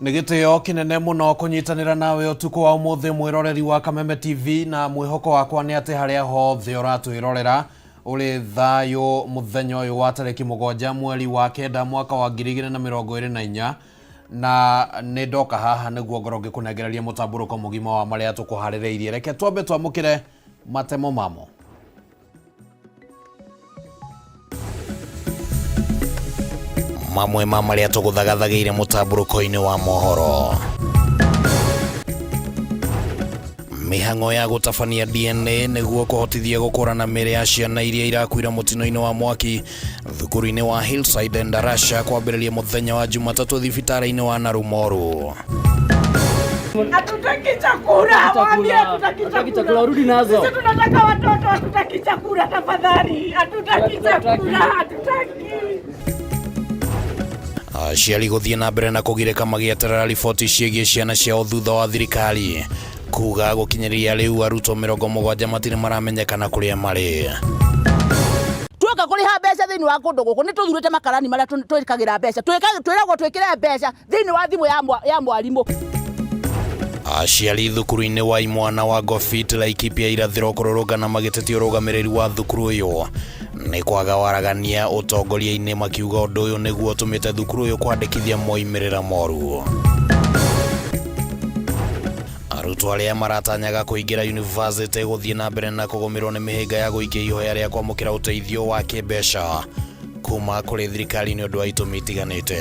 Nĩ gĩtĩo kĩnene mũno kũnyitanĩra nawe ũtukũ wa ũmũthĩ mwĩroreri wa Kameme TV, na mwĩhoko wakwa nĩ atĩ harĩa hothe ũratwĩrorera ũrĩ thayũ mũthenya ũyũ wa tarĩki 7 mweri wa 9 mwaka wa 2024, na nĩ ndoka haha nĩguo ngorwo ngĩkũnengereria mũtambũrũko mũgima wa marĩa tũkũharĩrĩirie. Reke twambe twamũkĩre matemo mamo. Mamwe ma marĩa tũgũthagathagĩire mũtambũrũko-inĩ wa mohoro: mĩhang'o ya gũtabania DNA nĩguo kũhotithia gũkũrana mĩĩrĩ ya ciana iria irakuire mũtino-inĩ wa mwaki thukuru-inĩ wa Hillside Endarasha kwambĩrĩria mũthenya wa Jumatatũ thibitarĩ-inĩ wa Narumoru. Hatutaki chakula, waambie hatutaki Hatutaki chakula. chakula, rudi nazo. Sisi tunataka watoto, hatutaki chakula tafadhali. Hatutaki chakula, hatutaki. Aciari gũthiĩ na mbere na kũgirĩka magĩeterera riboti ciĩgiĩ ciana ciao thutha wa thirikari kuga gũkinyĩria rĩu arutwo 70 matirĩ maramenyekana kũrĩa marĩ. Tuoka kũrĩha mbeca thĩinĩ wa kũndũ gũkũ nĩ tũthurĩte makarani marĩa twĩkagĩra mbeca, twĩragwo twĩkĩre mbeca thĩinĩ wa thimũ ya mwarimũ. Aciari thukuru-inĩ wa imwana wa Gofit Laikipia irathĩro kũrũrũngana magĩtetia ũrũgamĩrĩri wa thukuru ũyũ nĩ kwaga waragania ũtongoria-inĩ, makiuga ũndũ ũyũ nĩguo ũtũmĩte thukuru ũyũ kwandĩkithia moimĩrĩra moru. Arutwo arĩa maratanyaga kũingĩra yunivasĩtĩ gũthiĩ na mbere na kũgũmĩrwo nĩ mĩhĩnga ya gũikia ihoya rĩa kwamũkĩra ũteithio wa kĩmbeca kuma kũrĩ thirikari nĩ ũndũ wa itũmi itiganĩte.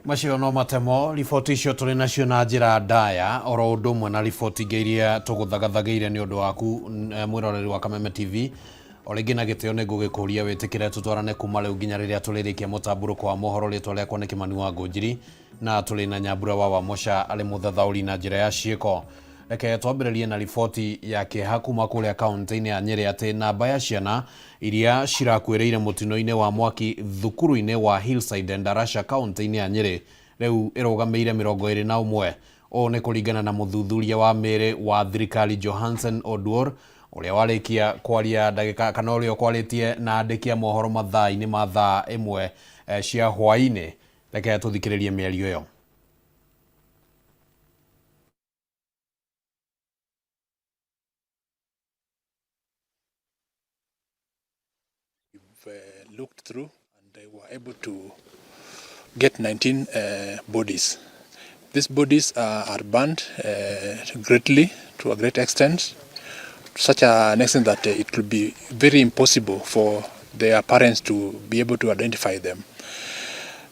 Macio no matemo riboti icio tũrĩ nacio na njĩra ndaya oro ũndũ ũmwe na riboti ingĩ iria tũgũthagathagĩire nĩ ũndũ waku, mwĩroreri wa Kameme TV. O rĩngĩ na gĩtĩo nĩ ngũgĩkũria wĩtĩkĩre tũtwarane kuma rĩu nginya rĩrĩa tũrĩrĩkia mũtambũrũko wa mohoro. Rĩtwa rĩakwa nĩ Kĩmani wa Ngũnjiri na tũrĩ na Nyambura wa Wamũca arĩ mũthathaũri na njĩra ya ciĩko. Reke twambĩrĩrie na riboti ya kĩeha kuma kũrĩa kaũntĩ-inĩ ya Nyĩrĩ atĩ namba ya ciana iria cirakuĩrĩire mũtino-inĩ wa mwaki thukuru-inĩ wa Hillside Endarasha kaũntĩ-inĩ ya Nyĩrĩ rĩu ĩrũgamĩire 21. Ũũ nĩ kũringana na mũthuthuria wa mĩĩrĩ wa thirikari Johansen Oduor ũrĩa warĩkia kwaria ndagĩka kana ũrĩa ũkwarĩtie na andĩki a mohoro mathaa-inĩ ma thaa 1 cia hwaĩ-inĩ. Reke tũthikĩrĩrie mĩario ĩyo. We've looked through and they were able to get 19 bodies. These bodies are burned greatly, to a great extent, to such an extent that it will be very impossible for their parents to be able to identify them.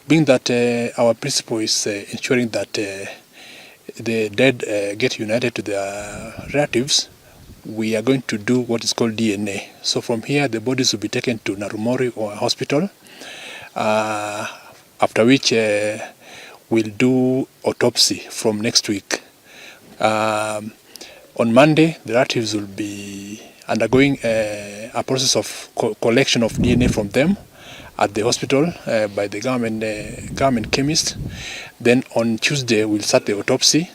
Being that our principle is ensuring that the dead get united to their relatives, we are going to do what is called DNA. So from here, the bodies will be taken to Narumoru or hospital, after which we'll do autopsy from next week. On Monday, the relatives will be undergoing a process of collection of DNA from them at the hospital by the government chemist. Then on Tuesday, we'll start the autopsy.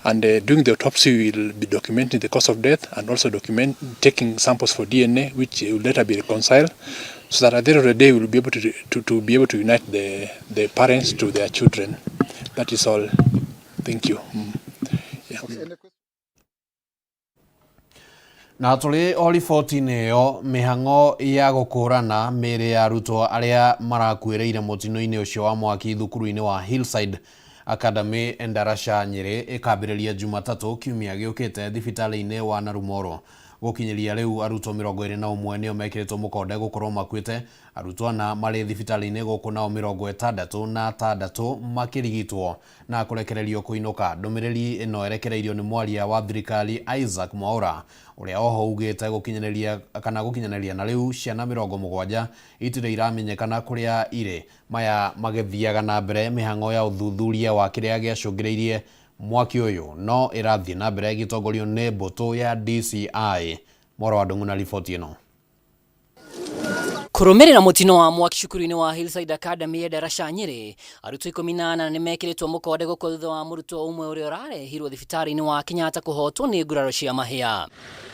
And during the autopsy, we'll be documenting the cause of death and also taking samples for DNA, which will later be reconciled, so that at the end of the day, we'll be able to be able to unite the parents to their children. That is all. Thank you. Yeah. Na tũrĩ o riboti-inĩ ĩyo, mĩhang'o ya gũkũrana mĩĩrĩ ya arutwo arĩa marakuĩrĩire mũtino-inĩ ũcio wa mwaki thukuru-inĩ wa Hillside Academy Endarasha Nyĩrĩ ĩkambĩrĩria Jumatatũ kiumia gĩũkĩte thibitarĩ-inĩ wa Narumoru. Gũkinyĩria rĩu arutwo 21 nĩo mekĩrĩtwo mũkonde gũkorwo makuĩte, arutwo 4 marĩ thibitarĩ-inĩ gũkũ nao 66 makĩrigitwo na kũrekererio kũinũka. Ndũmĩrĩri ĩno ĩrekereirio nĩ mwaria wa thirikari Isaac Mwaura ũrĩa oho ugĩte gũkinyanĩria kana gũkinyanĩria na rĩu ciana 70 itirĩ iramenyekana kũrĩa irĩ. Maya magĩthiaga na mbere mĩhang'o ya ũthuthuria wa kĩrĩa gĩacũngĩrĩirie mwaki ũyũ no ĩrathiĩ na mbere ĩgĩtongorio nĩ mbũtũ ya DCI. Mwaro wa Ndung'u na riboti ĩno. Kũrũmĩrĩra mũtino wa mwaki cukuru-inĩ wa Hillside Academy ya Ndarasha Nyĩrĩ, arutwo 18 nĩmekĩrĩtwo mũkonde gũkũ thutha wa mũrutwo ũmwe ũrĩa ũrarehirwo thibitarĩ-inĩ wa Kenyatta kũhotwo nĩ nguraro cia mahĩa.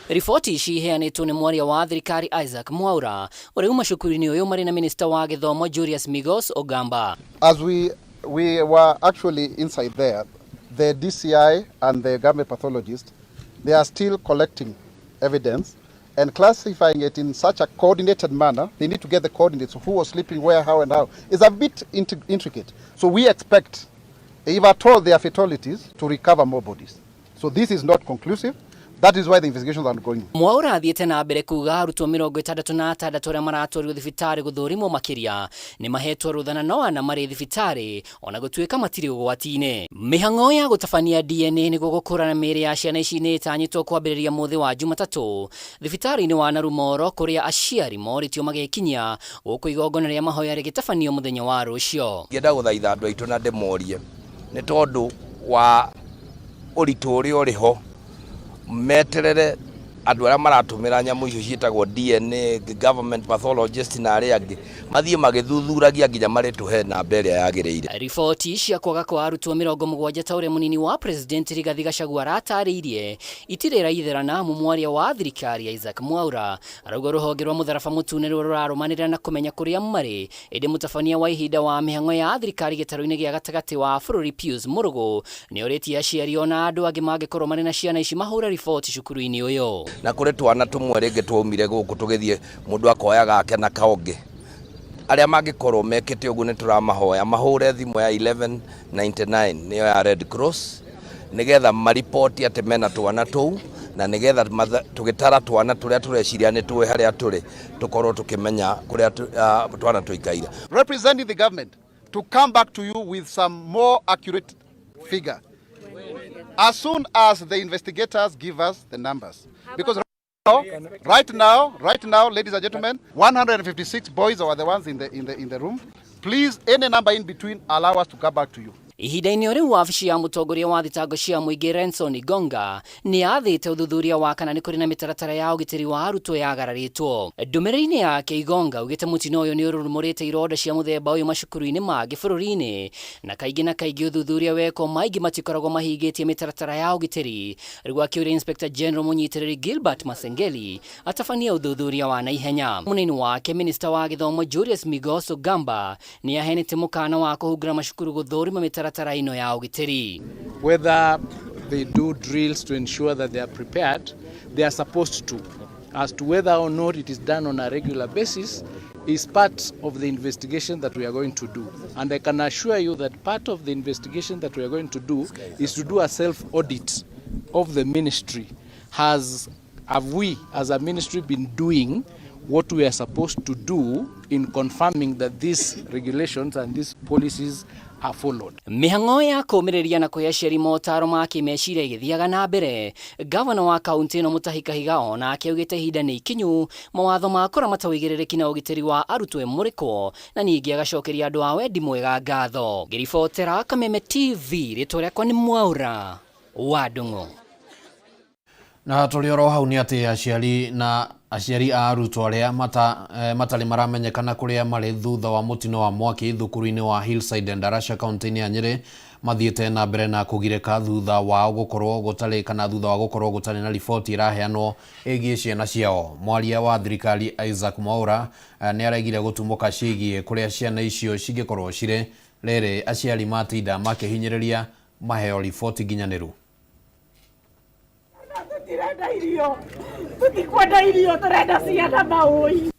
Riboti ici iheanĩtwo nĩ mwaria wa thirikari Isaac Mwaura ũrĩa uma cukuru-inĩ ũyũ marĩ na minista wa gĩthomo Julius Migos Ogamba. As we were actually inside there, the DCI and the government pathologist, they are still collecting evidence and classifying it in such a coordinated manner. They need to get the coordinates of who was sleeping where, how, and how. It's a bit intricate. So we expect, if at all there are fatalities, to recover more bodies. So this is not conclusive. That is why the investigations are ongoing. Mwaura athiĩte na mbere kuga arutwo 66 arĩa maratwarirwo thibitarĩ gũthũrimwo makĩria nĩ mahetwo rũtha na no ana marĩ thibitarĩ ona gũtuĩka matirĩ ũgwati-inĩ. Mĩhang'o ya gũtabania DNA nĩguo gũkũrana mĩĩrĩ ya ciana ici nĩ ĩtanyĩtwo kwambĩrĩria mũthĩ wa Jumatatũ thibitarĩ-inĩ wa Narumoro kũrĩa aciari morĩtio magekinyia gũkũ igongona rĩa mahoya rĩgĩtabanio mũthenya wa rũciũ. Ngĩenda gũthaitha andũ aitũ na ndĩmorie nĩ tondũ wa ũritũ ũrĩa ũrĩ ho meterere andũ arĩa maratũmĩra nyamũ icio ciĩtagwo DNA, government pathologist na arĩa angĩ mathiĩ magĩthuthuragia nginya marĩtũhe namba ĩrĩa yagĩrĩire. Riboti cia kwaga kwa arutwo 70 ta ũrĩa mũnini wa president Rigathi Gachagua aratarĩirie itirĩ iraitherana amu mwaria wa thirikari Isaac Mwaura arauga rũhonge rwa mũtharaba mũtune rũrĩa rũrarũmanĩrĩra na kũmenya kũrĩa marĩ ĩndĩ mũtabania wa ihinda wa mĩhang'o ya thirikari gĩtarũ-inĩ gĩa gatagatĩ wa bũrũri Pius Mũrũgũ nĩorĩtie aciari ona andũ angĩ mangĩkorwo marĩ na ciana ici mahũre riboti cukuru-inĩ ũyũ. Na kũrĩ twana tũmwe rĩngĩ twaumire gũkũ tũgĩthiĩ mũndũ akoya gake na kaũngĩ arĩa mangĩkorwo mekĩte ũguo nĩ tũramahoya mahũre thimũ ya 1199 nĩyo ya Red Cross nĩgetha maripoti atĩ mena twana tũu na nĩgetha tũgĩtara twana tũrĩa tũreciria nĩ tũĩ harĩa tũrĩ tũkorwo tũkĩmenya kũrĩa twana tũikaire. Representing the government to come back to you with some more accurate figure as soon as the investigators give us the numbers. Because right now, ladies and gentlemen, 156 boys are the ones in the room. Please, any number in between, allow us to come back to you. Ihinda-inĩ o rĩu wabici ya mũtongoria wa thitango cia mũingĩ Renson Igonga nĩ yathĩte ũthuthuria wa kana nĩ kũrĩ na mĩtaratara ya ũgitĩri wa arutwo yagararĩtwo. Ndũmĩrĩri-inĩ yake Igonga augĩte mũtino ũyũ nĩ ũrurumũrĩte ironda cia mũthemba ũyũ macukuru-inĩ mangĩ bũrũri-inĩ na kaingĩ na kaingĩ ũthuthuria wekwo maingĩ matikoragwo mahingĩtie mĩtaratara ya ũgitĩri. Rĩu akĩũria Inspector General mũnyitĩrĩri Gilbert Masengeli atabanie ũthuthuria wa naihenya. Mũnini wake Minister wa gĩthomo Julius Migos Ogamba nĩ aheanĩte mũkana wa kũhungura macukuru gũthũrima mĩtaratara ino ya ũgitĩri. Whether they do drills to ensure that they are prepared, they are supposed to. As to whether or not it is done on a regular basis is part of the investigation that we are going to do. And I can assure you that part of the investigation that we are going to do is to do a self-audit of the ministry. Have we as a ministry been doing what we are supposed to do in confirming that these regulations and these policies are followed? Mĩhang'o ya kũũmĩrĩria na kũhe aciari motaro ma kĩmeciria ĩgĩthiaga na mbere. Gavana wa kaunti ĩno Mutahi Kahiga onake augĩte ihinda nĩ ikinyu mawatho ma kũramata ũigĩrĩrĩki na ũgitĩri wa arutwo ĩmũrĩkwo na ningĩ agacokeria andũ a wendi mwega ngatho. Ngĩribotera Kameme TV, rĩtwa rĩakwa nĩ Mwaura wa Ndung'u. Na tũrĩ oro hau nĩ atĩ aciari a arutwo arĩa matarĩ maramenyekana kũrĩa marĩ thutha wa mũtino wa mwaki thukuru-inĩ wa Hillside Ndarasha kaunti-inĩ ya Nyĩrĩ mathiĩte na mbere na kũgirĩka thutha wa gũkorwo gũtarĩ kana thutha wa gũkorwo gũtarĩ na riboti ĩraheanwo ĩgiĩ ciana ciao. Mwaria wa thirikari Isaac Mwaura nĩ aregire gũtumũka ciĩgiĩ kũrĩa ciana icio cingĩkorwo cirĩ rĩrĩ aciari matinda makĩhinyĩrĩria maheo riboti nginyanĩru.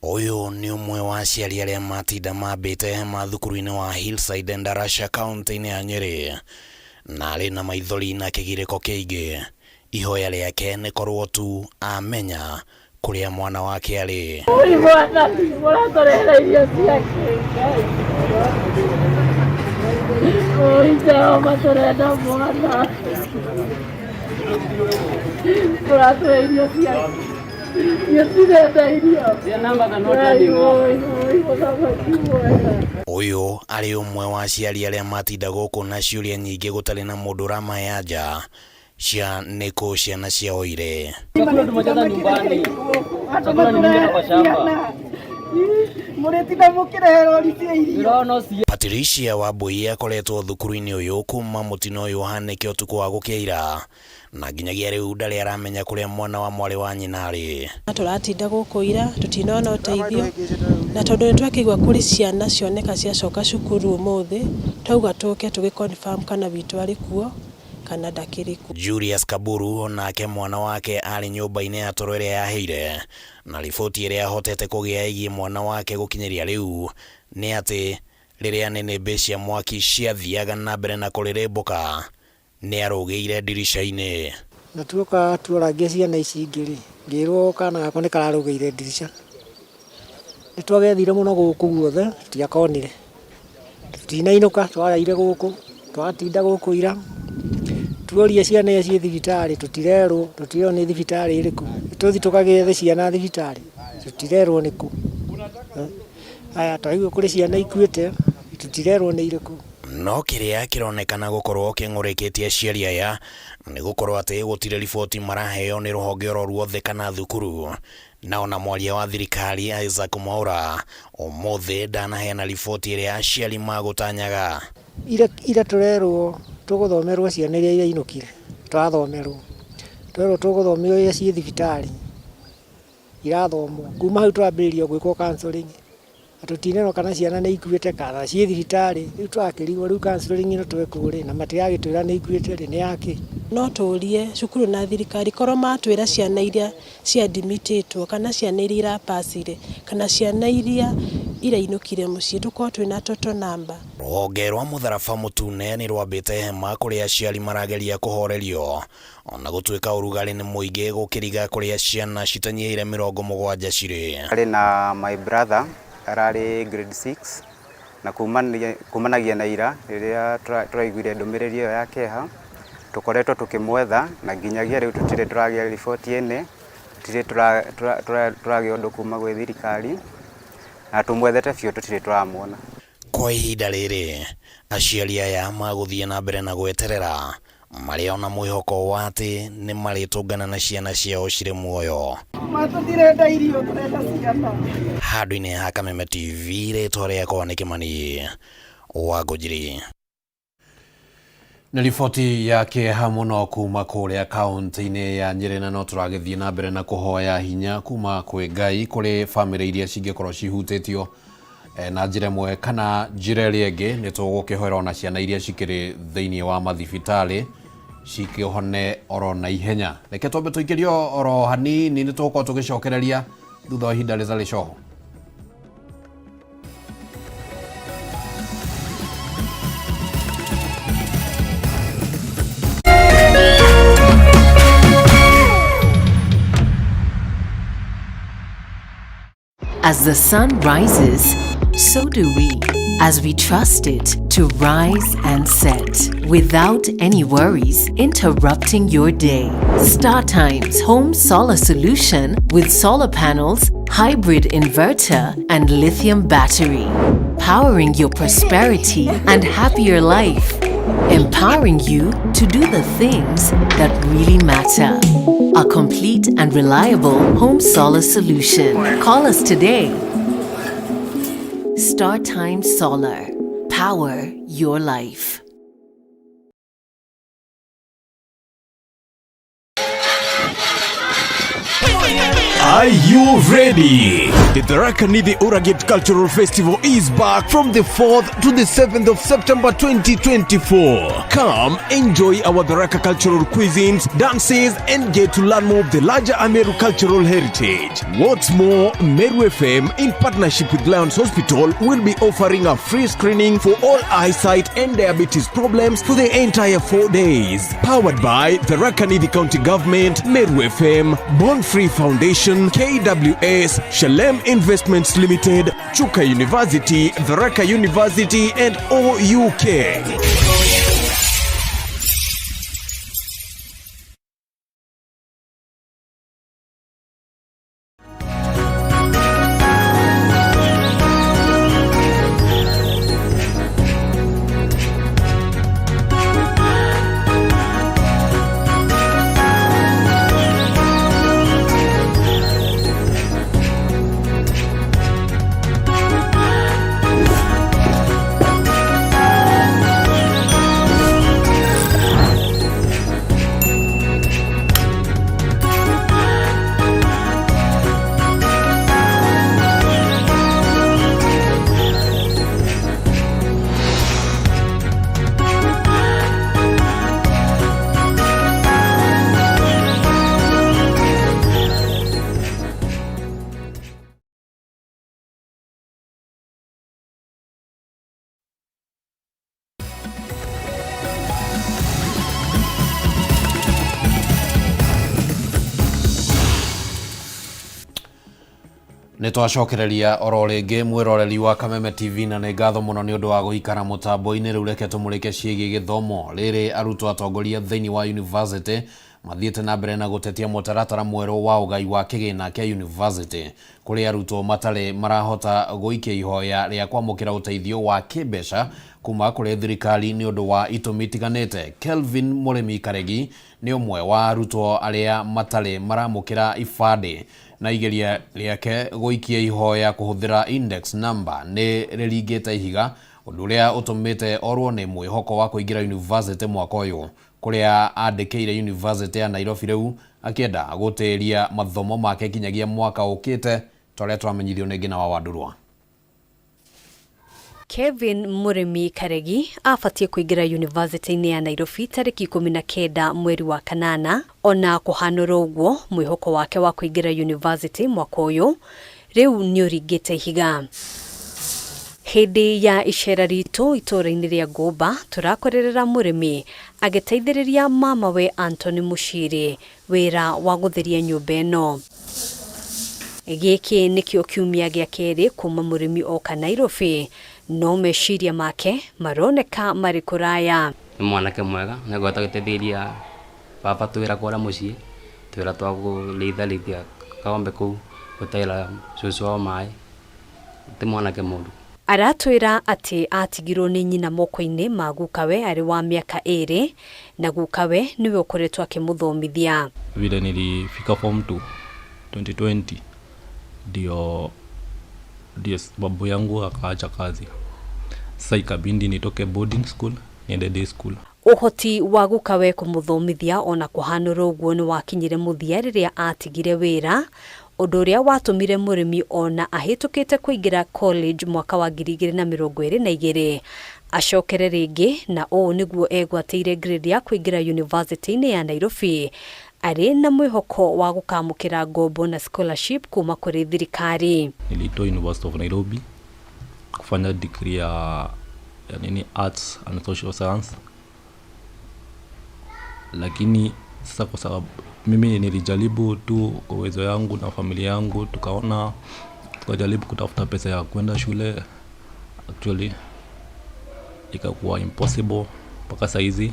Ũyũ nĩ ũmwe wa aciari arĩa matinda mambĩte hema thukuru-inĩ wa Hillside Ndarasha kaunti-inĩ ya Nyĩrĩ na arĩ na maithori na kĩgirĩko kĩingĩ. Ihoya rĩake nĩ korwo tu amenya kũrĩa mwana wake arĩ. Ũyũ arĩ ũmwe wa aciari arĩa matinda gũkũ na ciũria nyingĩ gũtarĩ na mũndũ ũramahe anja cia nĩkũ ciana ciao irĩ. Mũrĩtinda mũkĩrehe rori cia irio. Patricia Wambui akoretwo thukuru-inĩ ũyũ kuma mũtino ũyũ ũhanĩke ũtukũ wa gũkĩa ira, na nginyagia rĩu ndarĩ aramenya kũrĩa mwana wa mwarĩ wa nyina arĩ. Tũratinda gũkũ ira tũtinona ũteithio, na tondũ nĩ twakĩigua kũrĩ ciana cioneka ciacoka cukuru ũmũthĩ, twauga tũke tũgĩ confirm kana witũ arĩ kuo kana ndakĩrĩ kuo. Julius Kaburu onake mwana wake arĩ nyũmba-inĩ ya toro ĩrĩa yahĩire, na riboti ĩrĩa ahotete kũgĩa ĩgiĩ mwana wake gũkinyĩria rĩu nĩ atĩ rĩrĩa nĩnĩmbĩ cia mwaki ciathiaga na mbere na kũrĩrĩmbũka nĩ arũgĩire ndirica-inĩ. Na tuoka tuorangia ciana ici ingĩ rĩ, ngĩrwo kana gakwa nĩ kararũgĩire ndirica. Nĩ twagethire mũno gũkũ guothe, tũtiakonire. Tũtinainũka, twaraire gũkũ, twatinda gũkũ ira. Tuoria ciana iria ciĩ thibitarĩ, tũtirerwo, tũtirerwo nĩ thibitarĩ ĩrĩkũ. Tũthiĩ tũkagethe ciana thibitarĩ, tũtirerwo nĩ kũ. Aya, twaigua kũrĩ ciana ikuĩte, tũtirerwo nĩ irĩkũ. No kĩrĩa kĩronekana gũkorwo kĩng'ũrĩkĩtie aciari aya nĩ gũkorwo atĩ gũtirĩ riboti maraheo nĩ rũhonge oro ruothe kana thukuru. Na ona mwaria wa thirikari Isaac Mwaura ũmũthĩ ndanaheana riboti ĩrĩa aciari magũtanyaga. Ira tũrerwo tũgũthomerwo ciana iria irainũkire, tũrathomerwo. Twerwo tũgũthomio iria ciĩ thibitarĩ, irathomwo. Kuma hau tũrambĩrĩria gwĩkwo counseling. Na tũtinerwo kana ciana nĩ ikuĩte kana ciĩ thibitarĩ. Rĩu tũrakĩrigwo rĩu counseling ĩno twekwo rĩ, na matiragĩtwĩra nĩ ikuĩte rĩ, nĩ yakĩ? No tũrie cukuru na thirikari korwo matwĩra ciana iria ciadmitĩtwo kana ciana iria irapacire kana ciana iria irainũkire mũciĩ tũkorwo twĩna total number. Rũhonge rwa mũtharaba mũtune nĩ rwambĩte hema kũrĩa aciari marageria kũhorerio ona gũtuĩka ũrugarĩ nĩ mũingĩ gũkĩriga kũrĩa ciana citanyihĩire 70 cirĩ. Arĩ na my brother ararĩ grade 6 na kumanagia na ira rĩrĩa tũraiguire ndũmĩrĩri ĩyo ya kĩeha tũkoretwo tũkĩmwetha na nginyagia rĩu tũtirĩ tũragĩa riboti ĩnĩ, tũtirĩ tũragĩa ũndũ kuma gwĩ thirikari na tũmwethete biũ tũtirĩ tũramuona. Kwa ihinda rĩrĩ aciari aya magũthiĩ na mbere na gweterera marĩ ona mwĩhoko wa atĩ nĩ marĩtũngana na ciana ciao cirĩ muoyo. Tũtirenda irio, tũrenda ciana. Handũ-inĩ ha Kameme TV, rĩtwa rĩakwa nĩ Kĩmani wa Ngũnjiri. Nĩ riboti ya kĩeha mũno kuma kũrĩa kaunti-inĩ ya Nyĩrĩ, na no tũragĩthiĩ na mbere na kũhoya hinya kuma kwĩ Ngai kũrĩ bamĩrĩ iria cingĩkorwo cihutĩtio na njĩra ĩmwe kana njĩra ĩrĩa ĩngĩ. Nĩ tũgũkĩhoera ona ciana iria cikĩrĩ thĩinĩ wa mathibitarĩ cikĩhone oro na ihenya. Reke twambe tũikĩrio oro hanini, nĩ tũgũkorwo tũgĩcokereria thutha wa ihinda rĩtarĩ coho. As the sun rises, so do we, as we trust it to rise and set without any worries interrupting your day. StarTimes Home Solar Solution with solar panels, hybrid inverter, and lithium battery, powering your prosperity and happier life, empowering you to do the things that really matter. A complete and reliable home solar solution. Call us today. StarTimes Solar. Power your life. Are you ready? The Tharaka Nithi Uragate Cultural Festival is back from the 4th to the 7th of September 2024. Come enjoy our Tharaka cultural cuisines, dances, and get to learn more of the larger Ameru cultural heritage. What's more, Meru FM, in partnership with Lions Hospital, will be offering a free screening for all eyesight and diabetes problems for the entire 4 days. Powered by Tharaka Nithi County Government, Meru FM, Born Free Foundation, KWS, Shalem Investments Limited, Chuka University, Tharaka University, and OUK. Nĩ twacokereria oro rĩngĩ mwĩroreri wa Kameme TV, na nĩ ngatho mũno nĩ ũndũ wa gũikara mũtambo-inĩ. Rĩu reke tũmũrĩke ciĩgiĩ gĩthomo. Rĩrĩ arutwo atongoria thĩinĩ wa university mathiĩte na mbere na gũtetia mũtaratara mwerũ wa ũgai wa kĩgĩna kĩa university, kũrĩ arutwo matarĩ marahota gũikia ihoya rĩa kwamũkĩra ũteithio wa kĩmbeca kuma kũrĩ thirikari nĩ ũndũ wa itũmi itiganĩte. Kelvin Mũrĩmi Karegi nĩ ũmwe wa arutwo arĩa matarĩ maramũkĩra ibandĩ, na igeria rĩake gũikia ihoya kũhũthĩra index number nĩ rĩringĩte ihiga, ũndũ ũrĩa ũtũmĩte orwo nĩ mwĩhoko wa kũingĩra university mwaka ũyũ, kũrĩa andĩkĩire University ya Nairobi rĩu akĩenda gũtĩria mathomo make kinyagia mwaka ũkĩte, ta ũrĩa twamenyithio nĩ Ngina wa Wandurwa. Kevin Mũrĩmi Karegi abatiĩ kũingĩra yunivasĩtĩ-inĩ ya Nairobi tarĩki 19 mweri wa kanana. Ona kũhanũra ũguo, mwĩhoko wake wa kũingĩra yunivasĩtĩ mwaka ũyũ rĩu nĩ ũringĩte ihiga. Hĩndĩ ya icera ritũ itũũra-inĩ rĩa Ngũmba, tũrakorerera mũrĩmi agĩteithĩrĩria mamawe Anthony Muchiri wĩra wa gũtheria nyũmba ĩno. Gĩkĩ nĩkĩo kiumia gĩa kerĩ kuma mũrĩmi oka Nairobi, no meciria make maroneka marĩ kũraya. Nĩ mwanake mwega, nĩ ngoretwo agĩteithĩrĩria baba twĩra kũrĩa mũciĩ, twĩra twa kũrĩitha kagombe kũu, gũtahĩra cũcũ wao maĩ, ti mwanake mũru. Aratwĩra atĩ atigirwo nĩ nyina moko-inĩ ma gukawe arĩ wa mĩaka 2, na gukawe nĩwe ũkoretwo akĩmũthomithia. Vile nilifika form 2 2020 ndio babu yangu akaacha kazi. Sasa ikabidi nitoke boarding school niende day school. Ũhoti wa gukawe kũmũthomithia ona kũhanũra ũguo nĩ wakinyire mũthia rĩrĩa atigire wĩra, ũndũ ũrĩa watũmire mũrĩmi ona ahĩtũkĩte kũingĩra college mwaka wa 2022 acokere rĩngĩ, na ũũ nĩguo egwatĩire grade ya kũingĩra university-inĩ ya Nairobi arĩ na mwĩhoko wa gũkamũkĩra ngombo na scholarship kuma kũrĩ thirikari. Nilitoa University of Nairobi kufanya degree ya nini, arts and social science, lakini sasa kwa sababu mimi nilijaribu tu kwa uwezo yangu na familia yangu, tukaona tukajaribu kutafuta pesa ya kwenda shule, actually ikakuwa impossible mpaka saizi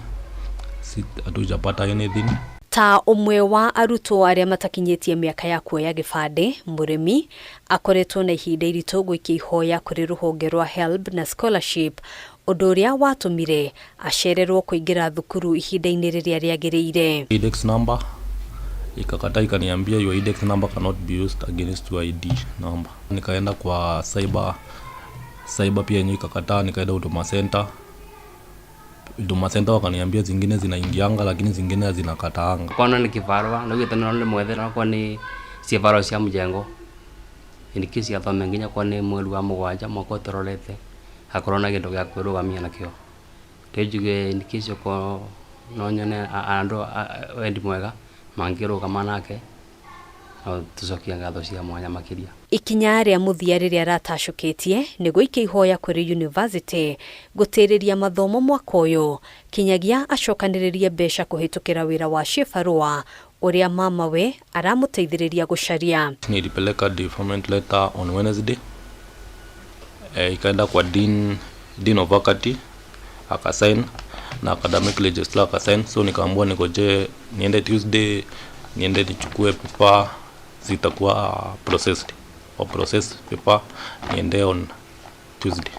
hatujapata anything. Ta ũmwe wa arutwo arĩa matakinyĩtie mĩaka ya kuoya gĩbandĩ, mũrĩmi akoretwo na ihinda iritũ gũikia ihoya kũrĩ rũhonge rwa HELB na scholarship, ũndũ ũrĩa watũmire acererwo kũingĩra thukuru ihinda-inĩ rĩrĩa rĩagĩrĩire. Index number ikakataa, ikaniambia your index number cannot be used against your ID number. Nikaenda kwa cyber pia yenyewe ikakataa, nikaenda Huduma Center. Huduma Center wakaniambia zingine zinaingianga lakini zingine zinakataanga. Kona ni kibarua na ugite no ni mwethera kwa ni cibarua cia mjengo. Ni kesi ya thome nginya kwa ni mweri wa 7 mwaka utororete hakorwo na kindu gĩa kwĩrũgamia nakĩo. Njuge ni kesi ko no nyone andu wendi mwega mangĩrũgama nake no tucokie ngatho cia mwanya makĩria. Ikinya rĩa mũthia rĩrĩa aratacũkĩtie nĩ gũikia ihoya kũrĩ university gũtĩrĩria mathomo mwaka ũyũ kinyagia acokanĩrĩrie mbeca kũhĩtũkĩra wĩra wa cibarũa ũrĩa mamawe aramũteithĩrĩria gũcaria. Nilipeleka deferment letter on Wednesday. Ikaenda kwa dean of faculty akasign na academic registrar akasign, so nikaambiwa ningoje niende Tuesday niende nichukue paper zitakuwa processed or process paper niende on Tuesday.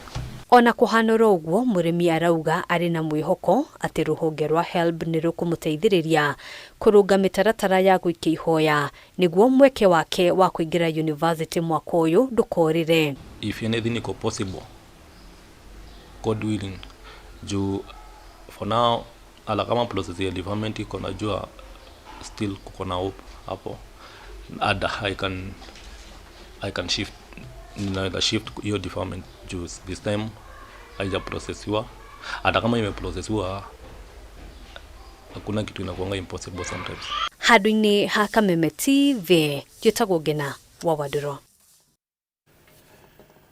Ona kũhanũra ũguo, mũrĩmi arauga arĩ na mwĩhoko atĩ rũhonge rwa HELB nĩ rũkũmũteithĩrĩria kũrũnga mĩtaratara ya gũikia ihoya nĩguo mweke wake wa kũingĩra university mwaka ũyũ ndũkorĩre. If anything iko possible, God willing, juu for now ala kama process ya deferment iko, najua still kuko na hope hapo. Ada I can shift, ninaweza shift hiyo deferment juu this time haijaprocessiwa. Hata kama imeprocessiwa hakuna kitu inakuanga impossible sometimes. Handũ-inĩ ha Kameme TV, njĩtagwo Ngina wa Wandũrũ.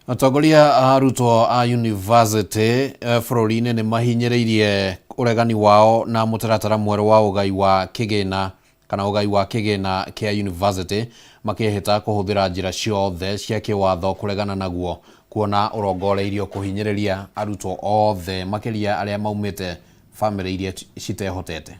Atongoria a arutwo a university bũrũri-inĩ nĩ mahinyĩrĩirie ũregani wao na mũtaratara mwerũ wa ũgai wa kĩgĩna Kana ũgai wa kĩgĩna kĩa university makĩhĩta kũhũthĩra njĩra ciothe cia kĩwatho kũregana naguo kuona ũrongoreirio kũhinyĩrĩria arutwo othe makĩria arĩa maumĩte bamĩrĩ iria citehotete.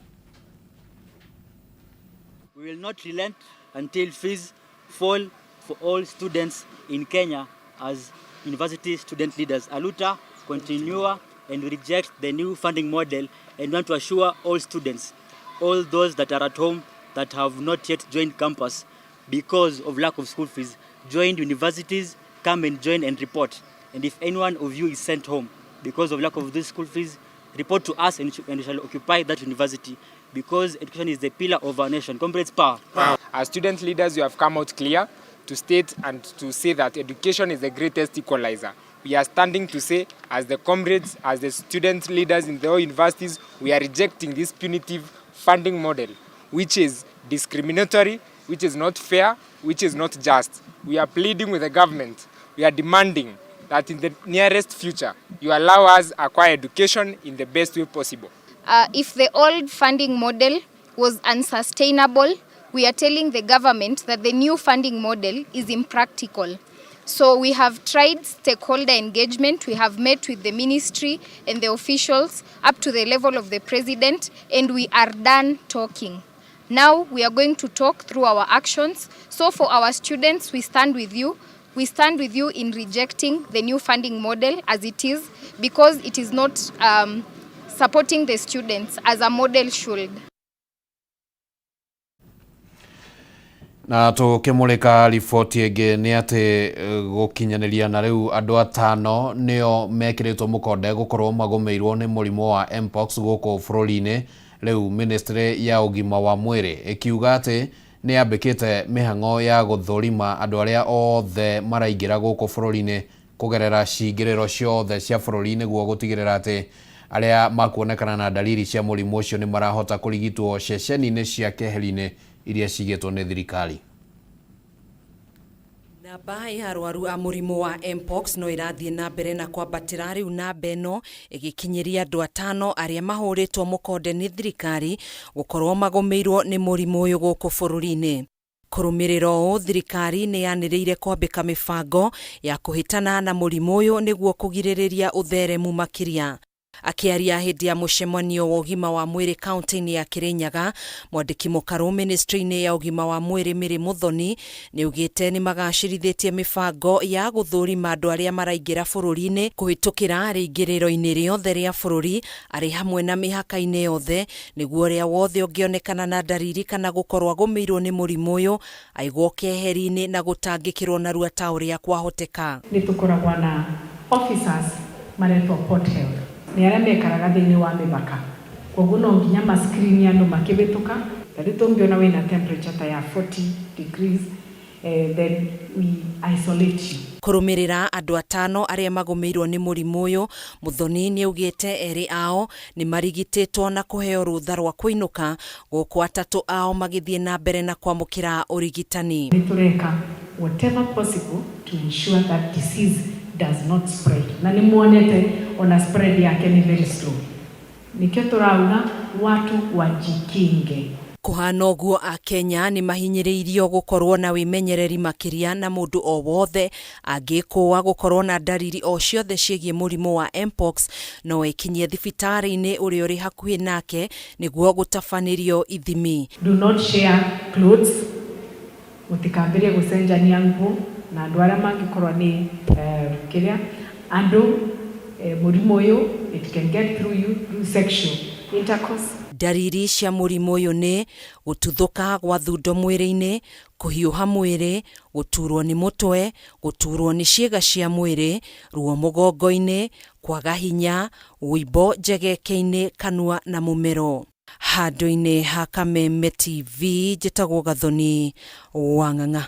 We will not relent until fees fall for all students in Kenya as university student leaders. Aluta continue and reject the new funding model and want to assure all students, all those that are at home that have not yet joined campus because of lack of school fees, join universities, come and join and report. And if anyone of you is sent home because of lack of this school fees, report to us and we shall occupy that university because education is the pillar of our nation. Comrades, power. Power. As student leaders, you have come out clear to state and to say that education is the greatest equalizer. We are standing to say, as the comrades, as the student leaders in the all universities, we are rejecting this punitive funding model, which is discriminatory, which is not fair, which is not just. We are pleading with the government. We are demanding that in the nearest future, you allow us acquire education in the best way possible. If the old funding model was unsustainable, we are telling the government that the new funding model is impractical. So we have tried stakeholder engagement, we have met with the ministry and the officials up to the level of the president, and we are done talking. Now we are going to talk through our actions. So for our students, we stand with you. We stand with you in rejecting the new funding model as it is, because it is not supporting the students as a model should. Na tũkĩmũrĩka riboti ĩngĩ nĩ atĩ gũkinyanĩria na rĩu andũ atano nĩo mekĩrĩtwo mũkonde gũkorwo magũmĩirwo nĩ mũrimũ wa Mpox gũkũ bũrũri-inĩ. Rĩu ministry ya ũgima wa mwĩrĩ ĩkiuga atĩ nĩ yambĩkĩte mĩhang'o ya gũthũrima andũ arĩa othe maraingĩra gũkũ bũrũri-inĩ kũgerera cingĩrĩro ciothe cia bũrũri nĩguo gũtigĩrĩra atĩ arĩa makuonekana na dalili cia mũrimũ ũcio nĩ marahota kũrigitwo ceceni-inĩ cia keheri-inĩ iria cigĩtwo nĩ thirikari. Namba ya arwaru a mũrimũ wa Mpox no ĩrathiĩ na mbere na kwambatĩra rĩu namba ĩno ĩgĩkinyĩria andũ atano arĩa mahũrĩtwo mũkonde nĩ thirikari gũkorwo magũmĩirwo nĩ mũrimũ ũyũ gũkũ bũrũri-inĩ. Kũrũmĩrĩra ũũ thirikari nĩ yanĩrĩire kwambĩka mĩbango ya kũhĩtana na mũrimũ ũyũ nĩguo kũgirĩrĩria ũtheremu makĩria. Akĩaria hĩndĩ ya mũcemanio wa ũgima wa mwĩrĩ kaunti-inĩ ya Kirinyaga, mwandĩki mũkarũ ministry-inĩ ya ũgima wa mwĩrĩ Mary Muthoni nĩaugĩte nĩ magacĩrithĩtie mĩbango ya gũthũrima andũ arĩa maraingĩra bũrũri-inĩ kũhĩtũkĩra rĩingĩrĩro-inĩ rĩothe rĩa bũrũri arĩ hamwe na mĩhaka-inĩ yothe nĩguo ũrĩa wothe ũngĩonekana na ndariri kana gũkorwo agũmĩirwo nĩ mũrimũ ũyũ aigwo keheri-inĩ na gũtangĩkĩrwo narua ta ũrĩa kwahoteka. Nĩ tũkoragwo na officers maretwo port health nĩ arĩa mekaraga thĩinĩ wa mĩhaka, koguo no nginya ma screen andũ makĩhĩtũka. Ta rĩu tũngĩona wĩna temperature ta ya 40 degrees, then we isolate you. Kũrũmĩrĩra andũ atano arĩa magũmĩirwo nĩ mũrimũ ũyũ, Muthoni nĩaugĩte erĩ ao nĩ marigitĩtwo na kũheo rũtha rwa kũinũka gũkũ atatũ ao magĩthiĩ na mbere na kwamũkĩra ũrigitani. Nĩ tũreka whatever possible to ensure that disease does not spread, na nĩ muonete ona spread yake nĩ very slow, nikĩo tũrauga watu wajikinge. Kũhana ũguo Akenya nĩ mahinyĩrĩirio gũkorwo na wĩmenyereri makĩria na mũndũ o wothe angĩkũa gũkorwo na ndariri o ciothe ciĩgiĩ mũrimũ wa Mpox no ekinyie thibitarĩ-inĩ ũrĩa ũrĩ hakuhĩ nake nĩguo gũtabanĩrio ithimi. Do not share clothes, mũtikambĩrie gũcenjania nguo na andũ arĩa mangĩkorwo nĩ kĩrĩa andũ mũrimũ ũyũ, it can get through you through sexual intercourse. Ndariri cia mũrimũ ũyũ nĩ gũtuthũka gwa thundo mwĩrĩ-inĩ, kũhiũha mwĩrĩ, gũturwo nĩ mũtwe, gũturwo nĩ ciĩga cia mwĩrĩ, ruo mũgongo-inĩ, kwaga hinya, wũimbo njegeke-inĩ, kanua na mũmero. Handũ-inĩ ha Kameme TV njĩtagwo Gathoni Wang'ang'a.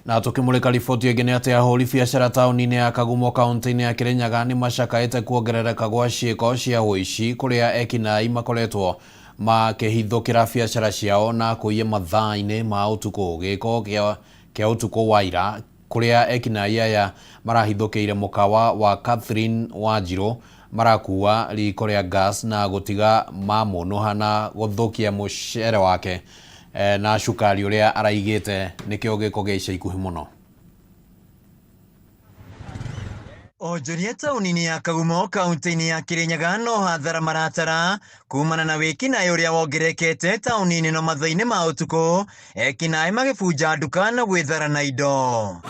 Na tukimulika riboti ĩngĩ nĩ atĩ ahũri biacara taũni-inĩ ya Kagumo kaunti-inĩ ya Kirinyaga nĩ macakaĩte kuongerereka gwa ciĩko cia ũici kũrĩa ekinaĩ makoretwo makĩhithũkĩra biacara ciao na kũiya mathaa-inĩ ma ũtukũ. Gĩko kĩa ũtukũ wa ira kũrĩa ekinaĩ aya marahithũkĩire mũkawa wa Catherine Wanjiru marakua riko rĩa gas na gũtiga mamũnũha na gũthũkia mũcere wake na cukari ũrĩa araigĩte nĩkĩo gĩko gĩa ica ikuhĩ mũno. Onjoria taũni-inĩ ya Kagumo kaunti-inĩ ya Kirinyaga no hathara maratara kumana na wĩkinaĩ ũrĩa wongererekete taũni-inĩ no mathaa-inĩ ma ũtukũ ekinaĩ magĩbunja nduka na gwĩthara na indo.